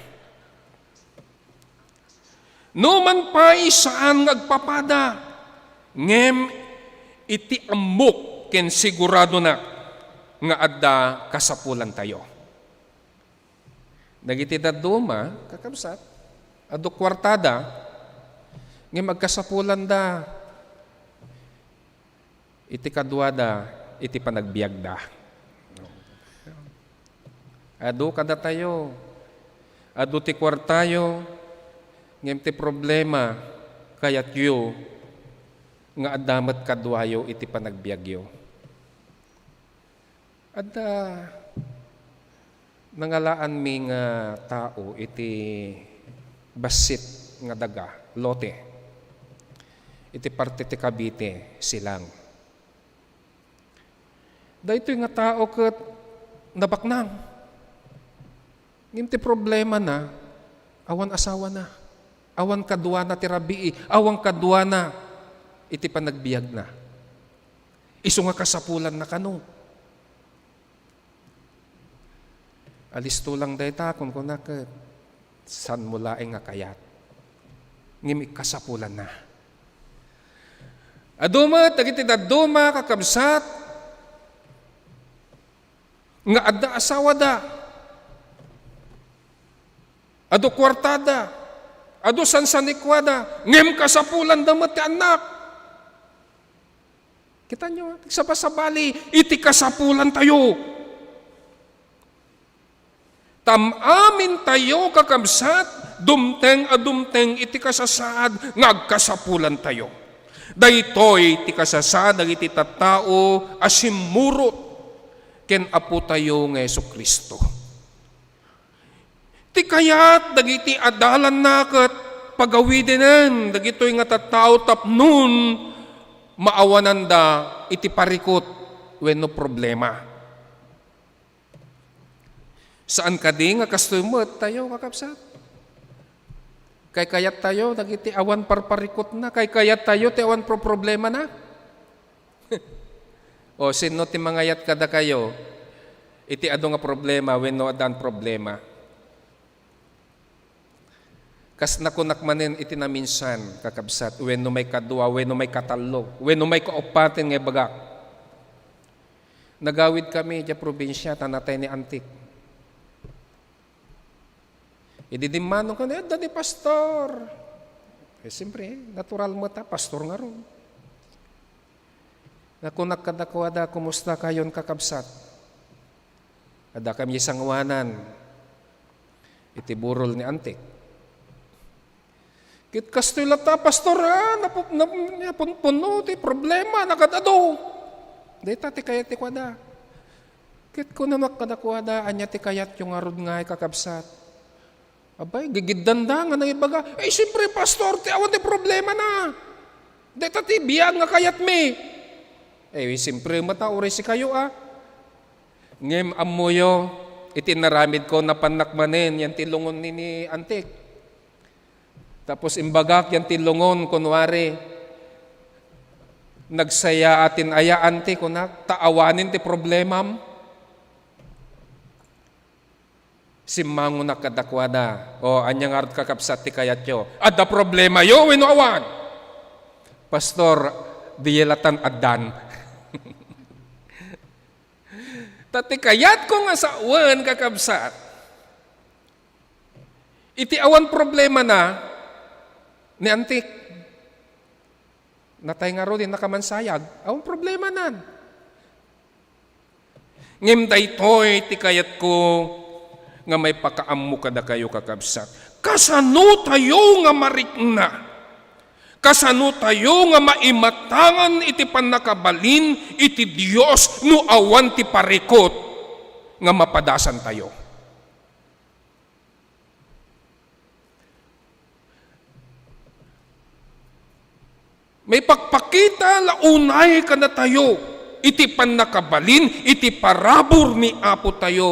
Numan pay, saan nga agpapada, ngem iti ammok ken siguradona nga adda kasapulantayo. Dagiti dadduma, kakabsat, adu kuartada, ngem agkasapulanda iti kaduada iti panagbiagda. Adu kadatayo, adu ti kuartayo, ngem ti problema, kayatyo nga adda met kaduayo iti panagbiagyo. Adda nangalaanmi nga tao iti bassit nga daga, lote, iti parte ti Cavite, Silang. Daytoy nga tao ket nabaknang. Ngem ti problemana, awan asawana, awan kaduana ti rabii, awan kaduana iti panagbiagna. Isu nga kasapulanna kano. Alisto lang dayta, kunkunak, saan mo laeng nga kayat. Ngem ikkasapulanna. Adu met dagiti dadduma, kakabsat, nga adda asawada, adu kuartada, adu sansanikuada, ngem kasapulanda met ti annak. Kitanyo, nagsabasabali iti kasapulantayo. Tam-amintayo, kakabsat, dumteng a dumteng iti kasasaad nga agkasapulantayo. Daytoy ti kasasaad dagiti tattao a simmurot ken Apotayo nga Jesu-Cristo. Ti kayat dagiti adalanna ket pagawidenen dagitoy nga tattao tapnon maawananda iti parikut wenno problema. Saan kadi nga kastoy met tayo, kakabsat? Kaykayat tayo dagiti awan parparikutna, kaykayat tayo ti awan pro-, problemana. O, sinno ti mangayat kadakayo iti adu nga problema wenno addaan problema? Kas nakunak manen iti naminsan, kakabsat, wenno maikadua, wenno maikatallo, wenno maikauppaten nga ibagak. Nagawidkami idiay probinsia, ta natay ni Antik. Idi dimmano kami, "Adda ni pastor." Eh, siyempre, natural met a, pastor ngarud. Nakunak kadakuada, "Kumusta kayon, kakabsat?" Adda kami sanguanan iti burol ni Antik. Ket kastoy latta, pastor, a, napu-, nap-, napunpunno ti problema, nagad-adu. Dayta ti kayat ti kuada. Ket kunak kadakuada, "Ania ti kayatyo ngarud ngay, kakabsat?" Abay, gigiddanda nga nangibaga, "Eh, siyempre, pastor, ti awan ti problemana. Dayta ti biag nga kayatmi." Eh, siyempre, mata, uray sikayo, a. Ngem ammoyo, iti inaramidko, napannak manen yan ti lungon ni, ni Antik. Tapos imbagak yan ti lungon, kunwari, "Nagsayaatin aya, Antik," kunak, "ta awanen ti problemam." Simmangonak kadakuada, "O, ania ngarud, kakabsat, ti kayatyo? Adda problemayo wenno awan?" "Pastor, diay latan addan." Ta ti kayatko nga sawen, kakabsat, iti awan problemana ni Antik. Natay ngarud, di nakaman sayag. Awan problemanan. Ngem daytoy ti kayatko nga maipakaammo kadakayo, kakabsat. Kasano tayo nga marikna? Kasano tayo nga maimatangan iti pannakabalin iti Dios no awan ti parikut nga mapadasan tayo? Maipakpakita la unay kadatayo iti pannakabalin iti parabur ni Apo tayo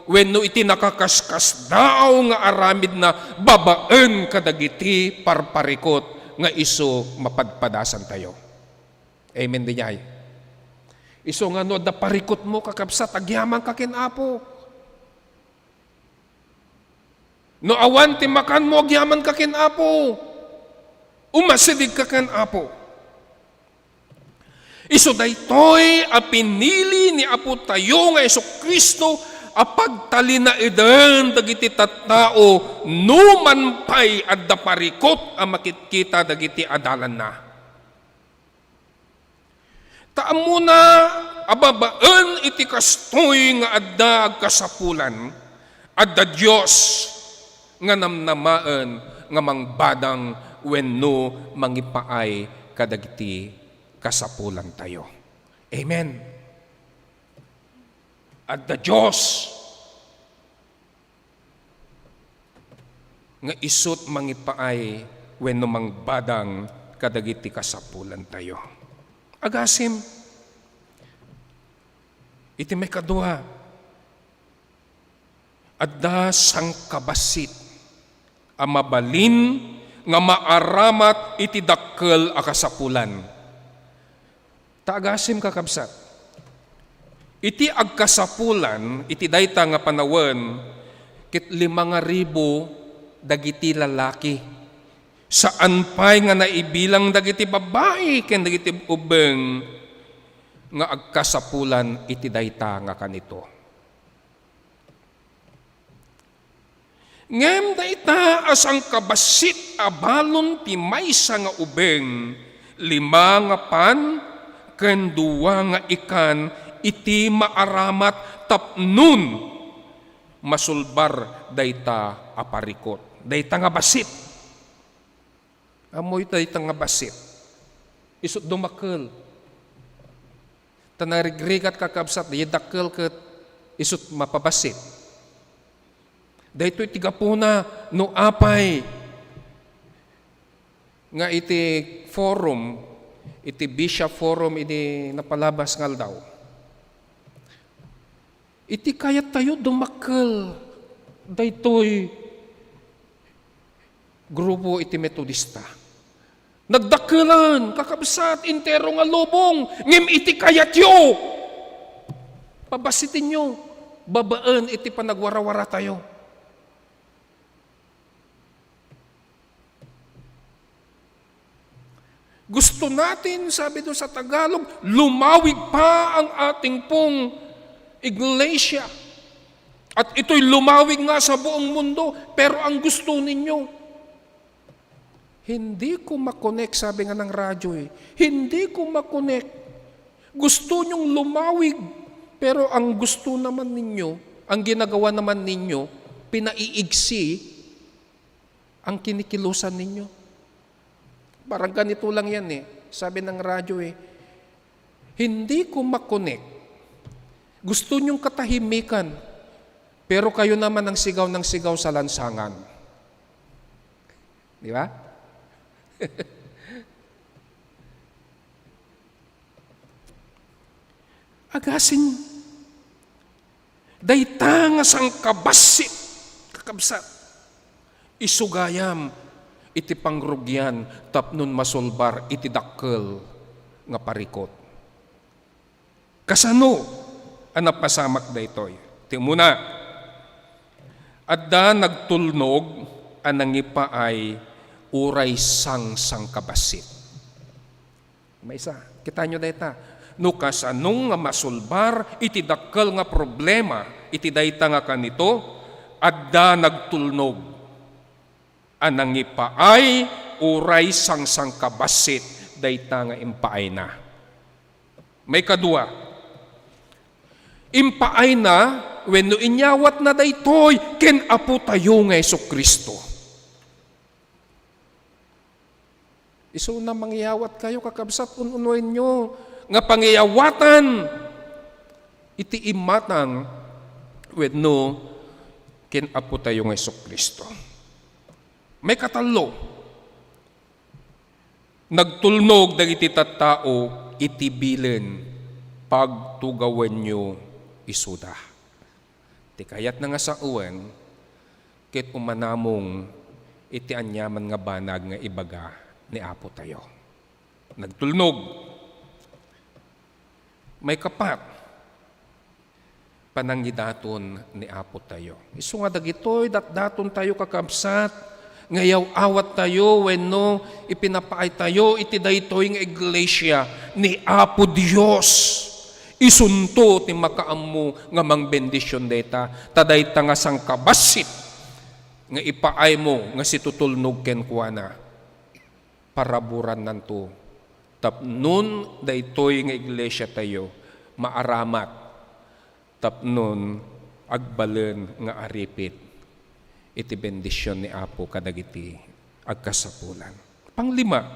wenno iti nakakaskasdaaw nga aramidna babaen kadagiti parparikut nga isu mapadpadasan tayo. Amen, diay? Isu nga no adda parikutmo, kakabsat, agyamanka ken Apo. No awan ti makanmo, agyamanka ken Apo. Umasidegka ken Apo. Isu daytoy a pinili ni Apo tayo nga Jesu-Cristo a pagtalinaeden dagiti tattao no man pay adda parikut a makitkita dagiti adalanna. Ta ammona a babaen iti kastoy nga adda agkasapulan, adda Dios nga namnamaen nga mangbadang wenno mangipaay kadagiti kasapulantayo. Amen. Adda Dios nga isut mangipaay wenno mangbadang kadagiti kasapulantayo. Agasim, iti maikadua, adda sangkabassit a mabalin nga maaramat iti dakkel a kasapulan. Ta agasim, kakabsat, iti agkasapulan iti dayta nga panawen, ket lima nga ribu dagiti lalaki. Saan pay nga naibilang dagiti babbai ken dagiti ubeng nga agkasapulan iti dayta nga kanito. Ngem dayta a sangkabassit a balon ti maysa nga ubeng, lima nga pan ken dua nga ikan iti maaramat tapnon masulbar dayta a parikut. Dayta nga bassit. Ammoyo dayta nga bassit. Isut dumakkel. Ta narigrigat, kakabsat, diay dakkel ket isut mapabassit. Daytoy ti gapuna no apay nga iti forum, iti Bishop Forum idi napalabas nga aldaw. Iti kayattayo dumakkel daytoy grupo iti Metodista. Nagdakkelen, kakabsat, entero nga lubong, ngem iti kayatyo, pabassitinyo babaen iti panagwarawaratayo. Gusto natin, sabi doon sa Tagalog, lumawig pa ang ating pong iglesia. At ito'y lumawig nga sa buong mundo, pero ang gusto ninyo, hindi ko makonek, sabi nga ng radyo eh, hindi ko makonek. Gusto niyong lumawig, pero ang gusto naman ninyo, ang ginagawa naman ninyo, pinaiigsi ang kinikilusan ninyo. Parang ganito lang yan eh. Sabi ng radyo eh, "Hindi ko makonek. Gusto niyong katahimikan, pero kayo naman ang sigaw ng sigaw sa lansangan." Di ba? Agasin, dayta nga sangkabassit, kakabsat, isu gayam iti pangrugian tapnon masulbar iti dakkel nga parikut. Kasano a napasamak daytoy? Ti umuna, adda nagtulnog a nangipaay uray sangsangkabassit. Maysa, kitaenyo dayta. No kasano nga masulbar iti dakkel nga problema iti dayta nga kanito, adda nagtulnog a nangipaay uray sangsangkabassit dayta nga impaayna. Maikadua, impaayna wenno inyawatna daytoy ken Apotayo nga Jesu-Cristo. Isuna mangiyawatkayo, kakabsat, un-unoenyo nga pangiyawatan iti imatang wenno ken Apotayo nga Jesu-Cristo. Maikatallo, nagtulnog dagiti tattao iti bilen, "Pagtugawenyo isuda." Ti kayatna nga sawen, ket umanamong iti aniaman nga banag nga ibaga ni Apotayo. Nagtulnog. Maikapat, panangidaton ni Apotayo. Isu nga dagitoy datdatontayo, kakabsat, nga iyaw-awattayo wenno ipinapaaytayo iti daytoy nga iglesia ni Apo Dios. Isunto ti makaammo nga mangbendision dayta, ta dayta nga sangkabassit nga ipaaymo nga situtulnog kenkuana, paraburannanto tapnon daytoy nga iglesiatayo maaramat tapnon agbalen nga aripit iti bendision ni Apo kadagiti agkasapulan. Panglima,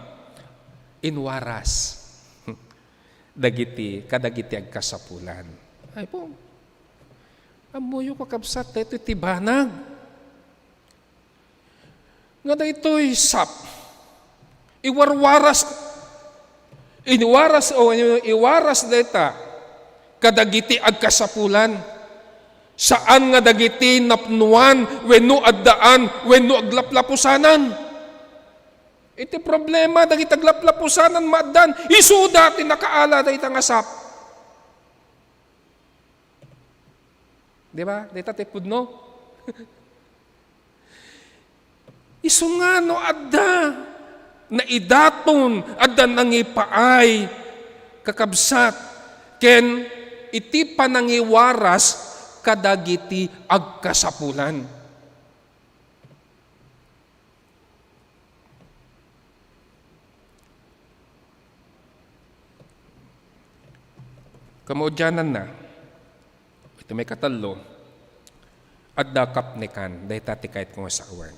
inwaras dagiti, kadagiti agkasapulan. Ay po, ammoyo, kakabsat, daytoy ti banag nga daytoy sap, iwarwaras, inwaras, o iwaras dayta kadagiti agkasapulan, saan nga dagiti napnoan wenno addaan wenno aglaplapusanan. Iti problema dagiti aglaplapusanan, maaddaan, isuda ti nakaala dayta nga sap. Di ba? Dayta ti pudno. Isu nga no adda naidaton, adda nangipaay, kakabsat, ken iti panangiwaras kadagiti agkasapulan. Kamaudiananna, iti maikatallo, adda kapnekan, dayta ti kayatko nga sawen.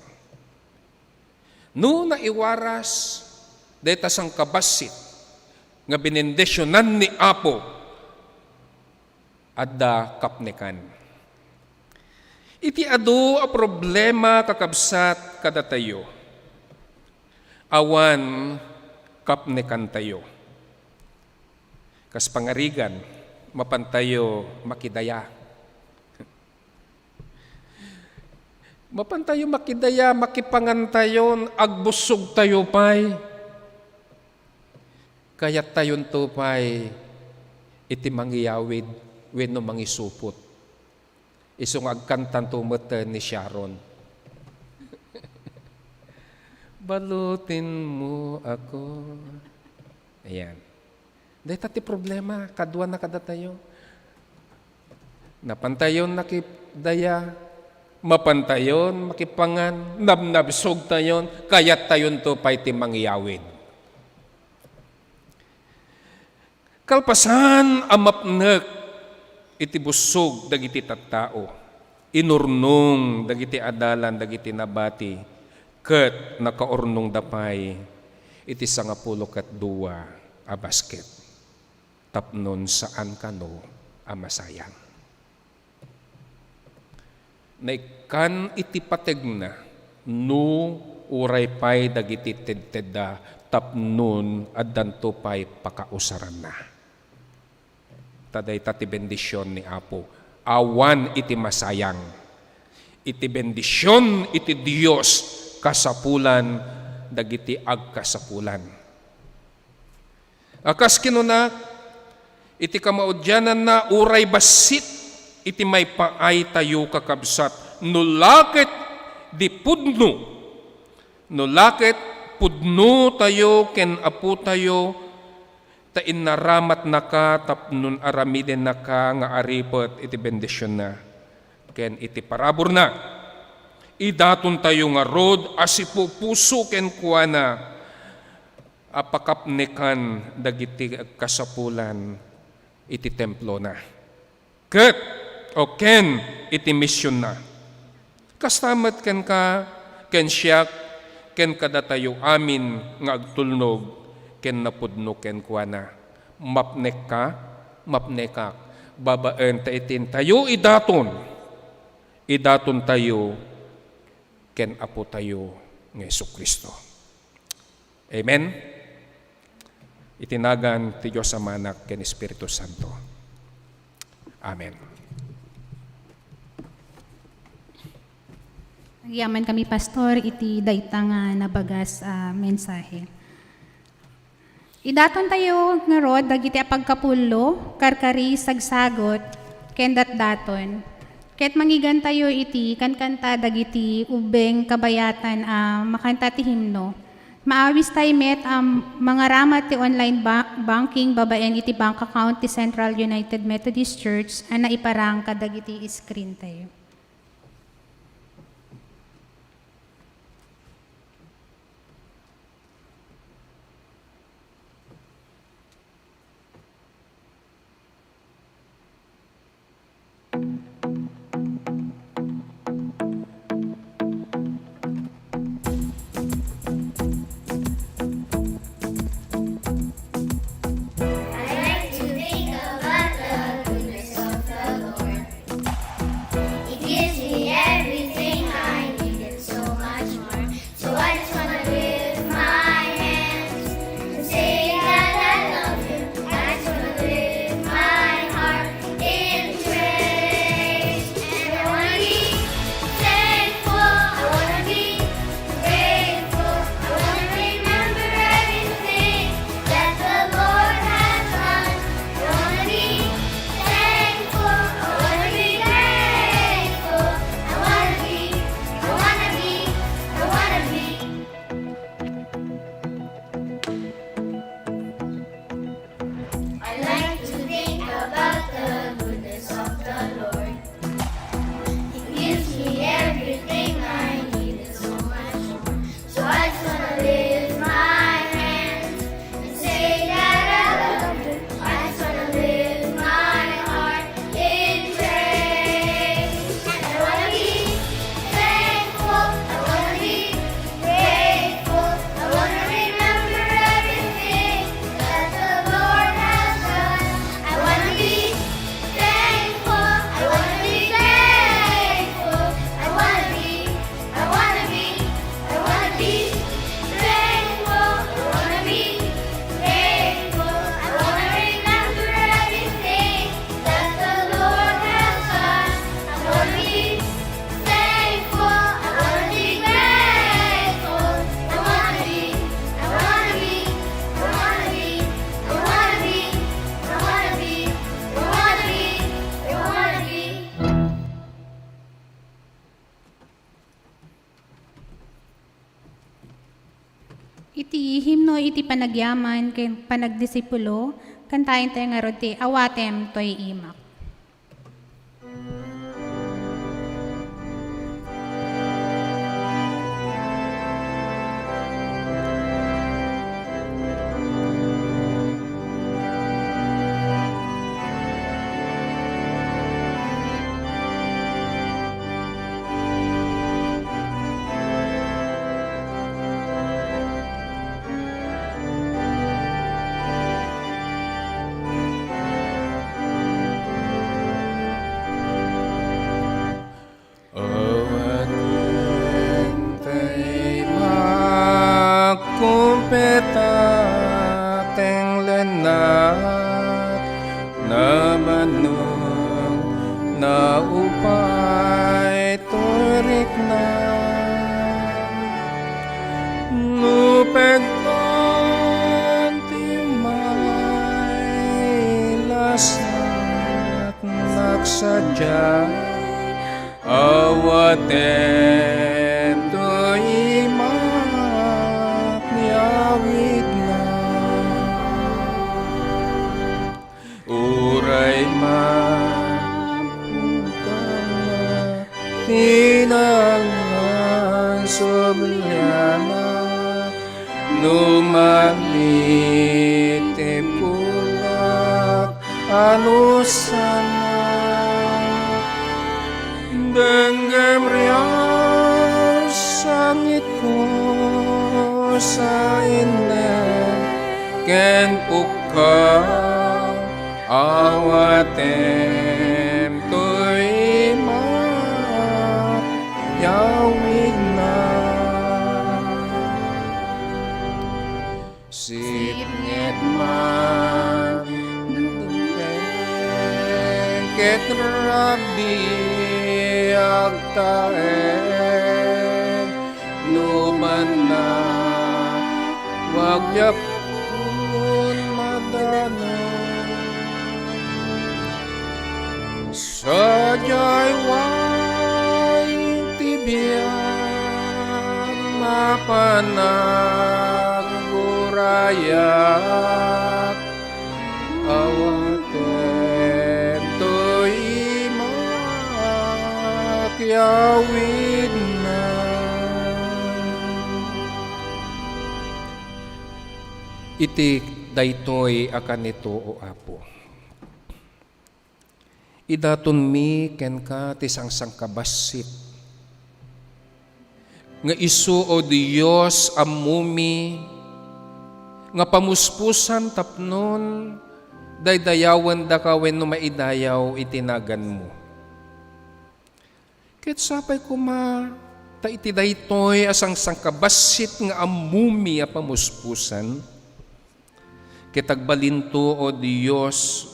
No naiwaras dayta sangkabassit nga benendisionan ni Apo, adda kapnekan. Iti adu a problema, kakabsat, kadatayo, awan kapnekantayo. Kas pangarigan, mapantayo makidaya. Mapantayo makidaya, makipangantayon, agbussogtayo pay. Kayattayonto pay iti mangiyawid wenno mangisupot. Isu nga agkantanto met ni Sharon. "Balutin mo ako." Ayan. Dayta ti problema, kaduana kadatayo. Napantayon nakidaya, mapantayon makipangan, nabnabsogtayon, kayattayonto pay ti mangyawid. Kalpasan a mapnek iti bussog dagiti tattao, inurnong dagiti adalan dagiti nabati, ket nakaurnongda pay iti sangapulo ket dua a basket tapnon saan kano a masayang. Naikkan iti pategna no uray pay dagiti tedtedda tapnon addanto pay pakausaranna. Ta dayta ti bendision ni Apo. Awan iti masayang. Iti bendision iti Dios kasapulan dagiti agkasapulan. A kas kinuna, iti kamaudiananna, uray bassit iti maipaaytayo, kakabsat, no la ket di pudno, no la ket pudnotayo ken Apotayo, ta innaramatnaka tapno aramidennaka nga aripet iti bendisionna ken iti paraburna. Idatontayo ngarud a sipupuso kenkuana a pakapnekan dagiti agkasapulan iti templona. Ket, o ken iti misionna. Kasta met kenka, ken siak, ken kadatayo amin nga agtulnog ken napudno kenkuana. Mapnekka, mapnekak, babaen ta itintayo idaton, idatontayo ken Apotayo nga Jesu-Cristo. Amen. Iti nagan ti Dios Amanak ken Espiritu Santo. Amen. Nagyaman kami, Pastor, iti dayta nga nabagas a mensahe. Idatontayo ngarud dagiti apagkapullo, karkari, sagsagot, ken datdaton. Ket mangigantayo iti kankanta dagiti ubbing kabayatan a makanta ti himno. Maawis tayo met a mangaramat ti online ba-, banking babaen iti bank account ti Central United Methodist Church a naiparang kadagiti screen tayo. I like to think about the goodness of the Lord. It gives me everything I need and so much more. So I just wanna lift my hands and say that I love him. I just wanna lift my heart in praise. And I wanna be thankful. I wanna be grateful. I wanna remember everything that the Lord has done. I wanna be thankful. I wanna be grateful. I wanna be, I wanna be, I wanna be. I like to think about the goodness of the Lord. He gives me everything I need and so much more. So I just wanna lift my hands and say that I love you. I just wanna lift my heart in praise. And I wanna be thankful. I wanna be grateful. I wanna remember everything that the Lord has done. I wanna be thankful. I wanna be grateful. I wanna be, I wanna be, I wanna be thankful. I wanna be grateful. I wanna remember everything that the Lord has done. I wanna be thankful. I wanna be grateful. I wanna be, I wanna be, I wanna be, I wanna be, I wanna be, I wanna be, I wanna be. Iti himno iti panagyaman ken panagdisipulo, kantaentayo ngarud ti Awatem Toy Imak. Awatem tay makkumpeta, tenglennak, nabannog, naupay, turikna. Nupegtan ti mailasat, nagsadiay, awatem toy imak ti awidna. Inangan subliana, no manitipulak, ano sana? Denggem rias sangitko sa innem ken pukka, awatem toy imak yawidna. Sipnget man ket rabbi agtaeng, no banna wagyapon madana. Sadiay way ti biag mapan aggurayak, awatem toy imak yawidna. Iti daytoy a kanito, O Apo, idatonmi kenka ti sangsangkabassit nga isu, O Dios, ammomi nga pamuspusan tapnon daydayawendaka wenno maidayaw iti naganmo. Ket sapay koma ta iti daytoy a sangsangkabassit nga ammomi a pamuspusan, ket agbalinto, O Dios,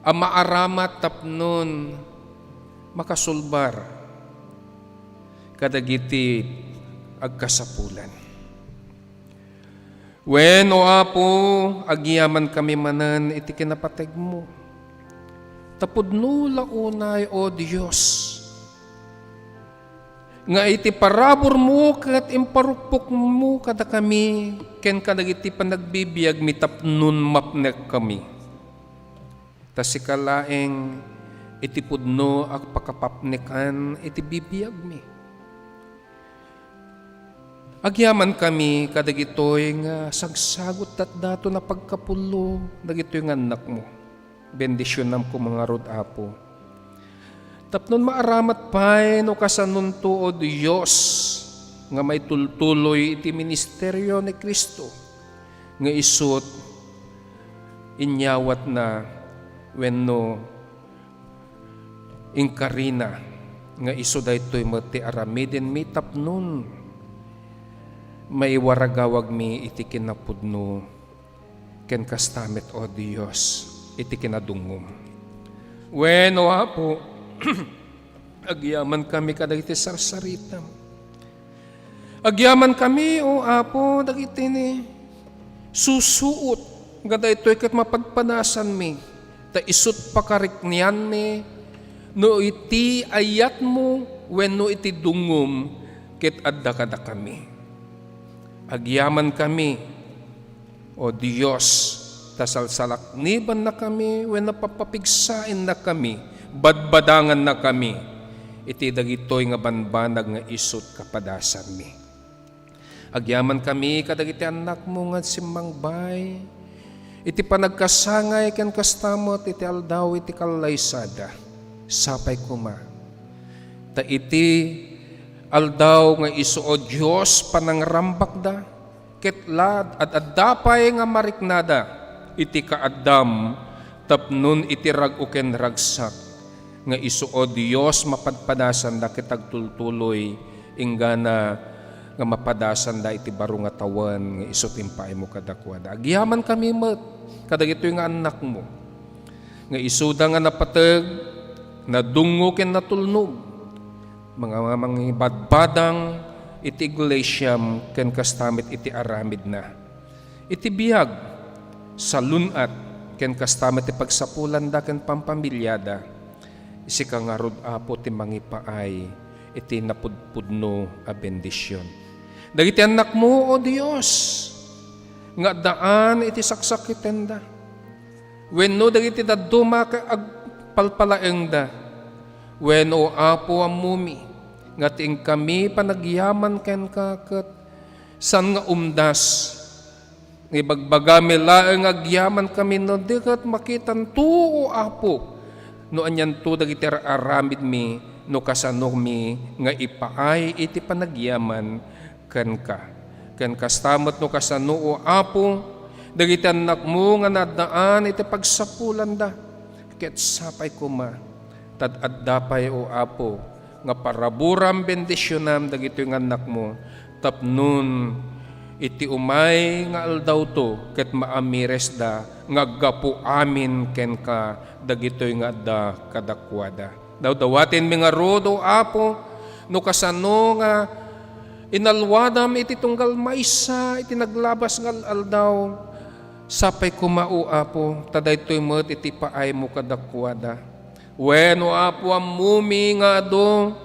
a maaramat tapnon makasulbar kadagiti agkasapulan. Wen, O Apo, agyamankami manen iti kinapategmo. Ta pudno la unay, O Dios, nga iti paraburmo ket imparukpokmo kadakami ken kadagiti panagbibiagmi tapnon mapnekkami. Ta sika laeng iti pudno a pakapapnekan iti bibiagmi. Agyamankami kadagitoy nga sagsagut datdaton a pagkapullo dagitoy nga annakmo. Bendisionam koma ngarud, Apo. Tapnon maaramat pay no kasanonto, O Dios, nga maitultuloy iti ministerio ni Cristo, nga isut inyawatna wenno inkarina nga isu daytoy met ti aramidenmi tapnon maiwaragawagmi iti kinapudno ken kasta met, O Dios, iti kinadungngom. Wen, O Apo, agyamankami kadagiti sarsaritam. Agyamankami, O Apo, dagiti ni susuot nga daytoy ket mapadpadasanmi, ta isut pakariknianmi no iti ayatmo wenno iti dungngom ket adda kadakami. Agyamankami, O Dios, ta salsalaknibannakami wenno papapigsaennakami, badbadangannakami iti dagitoy nga banbanag nga isut kapadasanmi. Agyamankami kadagiti annakmo nga simmangbay iti panagkasangay ken kasta met iti aldaw iti kallaysada. Sapay koma ta iti aldaw nga isu, O Dios, panangrambakda, ket la ad-adda pay nga mariknada iti kaaddam tapnon iti rag-o ken ragsak nga isu, O Dios, mapadpadasanda ket agtultuloy inggana nga mapadasanda iti baro nga tawen nga isu ti impaaymo kadakuada. Agyamankami met kadagitoy nga annakmo nga isuda nga napateg, nadungngo ken natulnog, mga mangibadbadang iti iglesiam ken kasta met iti aramidna. Iti biag, salun-at, ken kasta met ti pagsapulanda ken pampamiliada, sika ngarud, Apo, ti mangipaay iti napudpudno a bendision. Dagiti annakmo, O Dios, nga addaan iti saksakitenda, wenno dagiti dadduma ket agpalpalaengda, Wen, O Apo, ammomi nga ti inkami panagyaman kenka ket saan nga umdas. Nga ibagbagami laeng nga agyamankami no di ket makitanto, O Apo, no anianto dagiti ar-aramidmi no kasanomi nga ipaay iti panagyaman kenka. Ken kasta met no kasano, O Apo, dagiti annakmo nga naaddaan iti pagsapulanda. Ket sapay koma, ta ad-adda pay, O Apo, nga paraburam, bendisionam dagitoy nga annakmo, tapnon iti umay nga aldawto ket maamiresda nga aggapu amin kenka dagitoy nga adda kadakuada. Dawdawatenmi ngarud, O Apo, no kasano nga inalwadam iti tunggal maysa iti naglabas nga al-aldaw. Sapay koma, O Apo, ta daytoy met iti paaymo kadakuada. Wen, O Apo, ammomi nga adu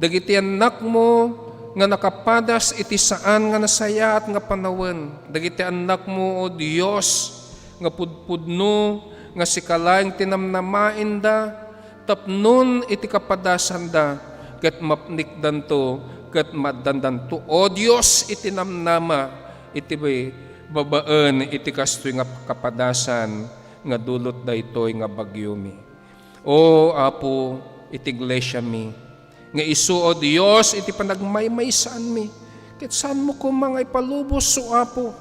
dagiti annakmo nga nakapadas iti saan nga nasayaat nga panawen. Dagiti annakmo, O Dios, nga pudpudno, nga sika laeng ti namnamaenda, tapnon iti kapadasanda, ket mapnikdanto, ket maaddandanto, O Dios, iti namnama, iti babaen iti kastoy nga kapadasan nga dulot daytoy nga bagyomi. O Apo, iti iglesiami, nga isu, O Dios, iti panagmaymaysaanmi, ket saanmo koma nga ipalubos, O Apo,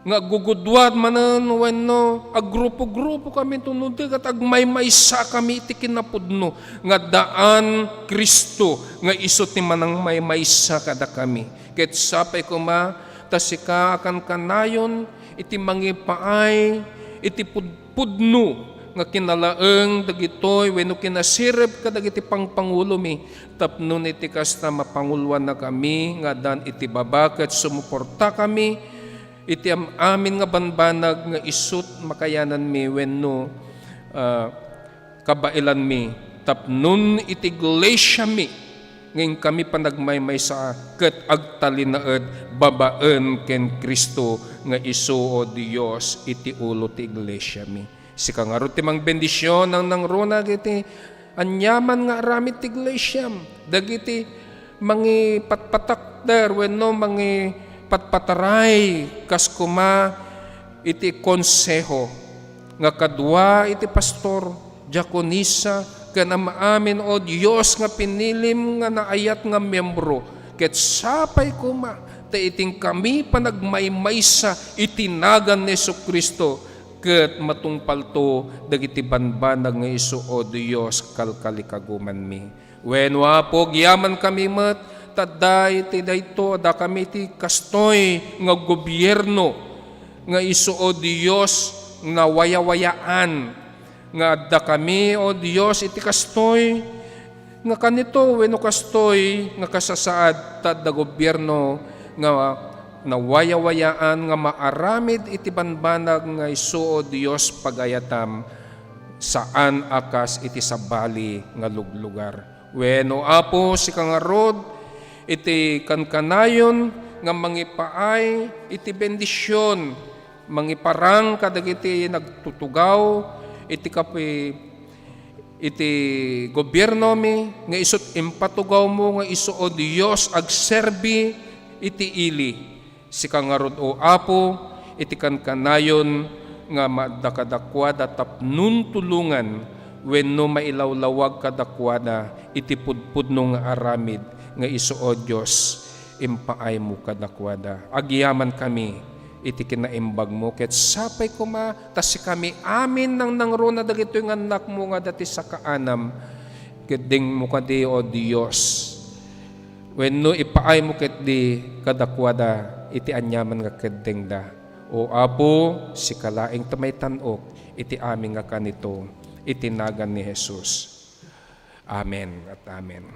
nga aggugudua manen wenno aggrupo-grupo kami, no di ket agmaymaysa kami iti kinapudno nga addaan Cristo nga isu ti manangmaymaysa kadakami. Ket sapay koma ta sika a kankanayon iti mangipaay iti pud-, pudno nga kinalaeng dagitoy wenno kinasirib kadagiti pangpangulomi, tapno iti kasta, mapanguloannakami nga addan iti baba ket sumuportakami iti am-amin nga banbanag nga isut' makayananmi wenno, ah, kabaelanmi, tapnon iti iglesiami nga inkami panagmaymaysa ket agtalinaed babaen ken Cristo nga isu, O Dios, iti ulo ti iglesiami. Sika ngarud ti mangbendision, nangnangruna dagiti aniaman nga aramid ti iglesiam, dagiti mangipatpatakder wenno mangipatpataray kas koma iti konseho nga kadua iti pastor, diakonisa, ken am-amin, O Dios, nga pinilim nga naayat nga miembro, ket sapay koma ta iti inkami panagmaymaysa iti nagan ni Jesu-Cristo, ket matungpalto dagiti banbanag nga isu, O Dios, kalkalikagumanmi. Wen, O Apo, agyamankami met, ta adda iti dayto, addakami iti kastoy nga gobierno nga isu, O Dios, nawayawayaan, nga addakami, O Dios, iti kastoy nga kanito wenno kastoy nga kasasaad, ta adda gobierno nga nawayawayaan nga maaramid iti banbanag nga isu, O Dios, pagayatam, saan a kas iti sabali nga luglugar. Wen, O Apo, sika ngarud iti kankanayon nga mangipaay iti bendision, mangiparang kadagiti nagtutugaw iti kapi-, iti gobiernomi, nga isut' impatugawmo nga isu, O Dios, agserbi iti ili. Sika ngarud, O Apo, iti kankanayon nga maadda kadakuada tapnon tulongan wenno mailawlawag kadakuada iti pudpudno nga aramid nga isu, O Dios, impaaymo kadakuada. Agyamankami iti kinaimbagmo, ket sapay koma ta sikami amin nangnangruna dagitoy nga annakmo nga adda ti sakaanam. Keddengmo kadi, O Dios, wenno ipaaymo ketdi kadakuada iti aniaman nga keddengda. O Apo, sika laeng ti maitan-ok iti amin nga kanito, iti nagan ni Jesus. Amen at amen.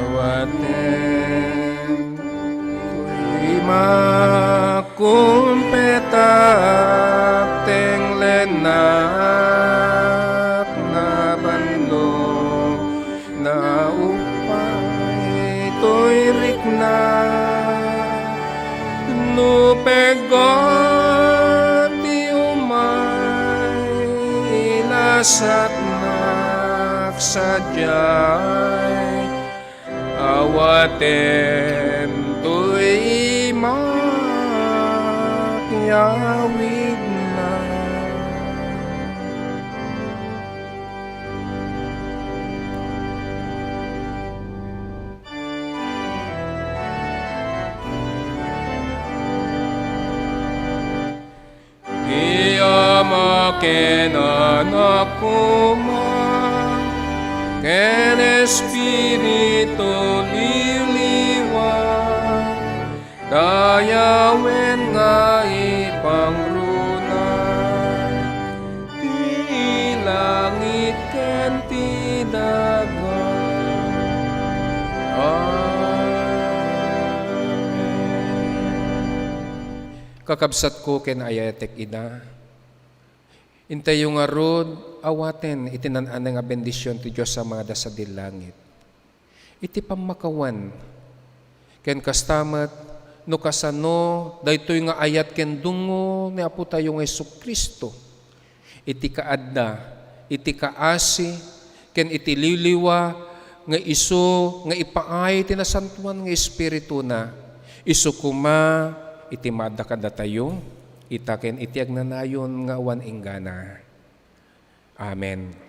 Awaten ti makumpetak, tenglennak, nabanno, nau- Pay toy rikna, no peggon ti umay, ilasatnak sadiay, awaten toy imak yawidna. Ti Ama ken Anak koma, ken Espiritu Liliwa, dayawen nga ipangruna ti langit ken ti daga. Amen. Kakabsatko ken ayatek ida, intayyo ngarud awaten iti naan-anay nga bendision ti Dios a mangada sadi langit. Iti pammakawan, ken kasta met no kasano daytoy nga ayat ken dungo ni Apotayo nga Jesu-Cristo, iti kaadda, iti kaasi, ken iti liliwa nga isu nga ipaay ti Nasantoan nga Espirituna, isu koma iti maadda kadatayo, ita ken iti agnanayon nga awan inggana. Amen.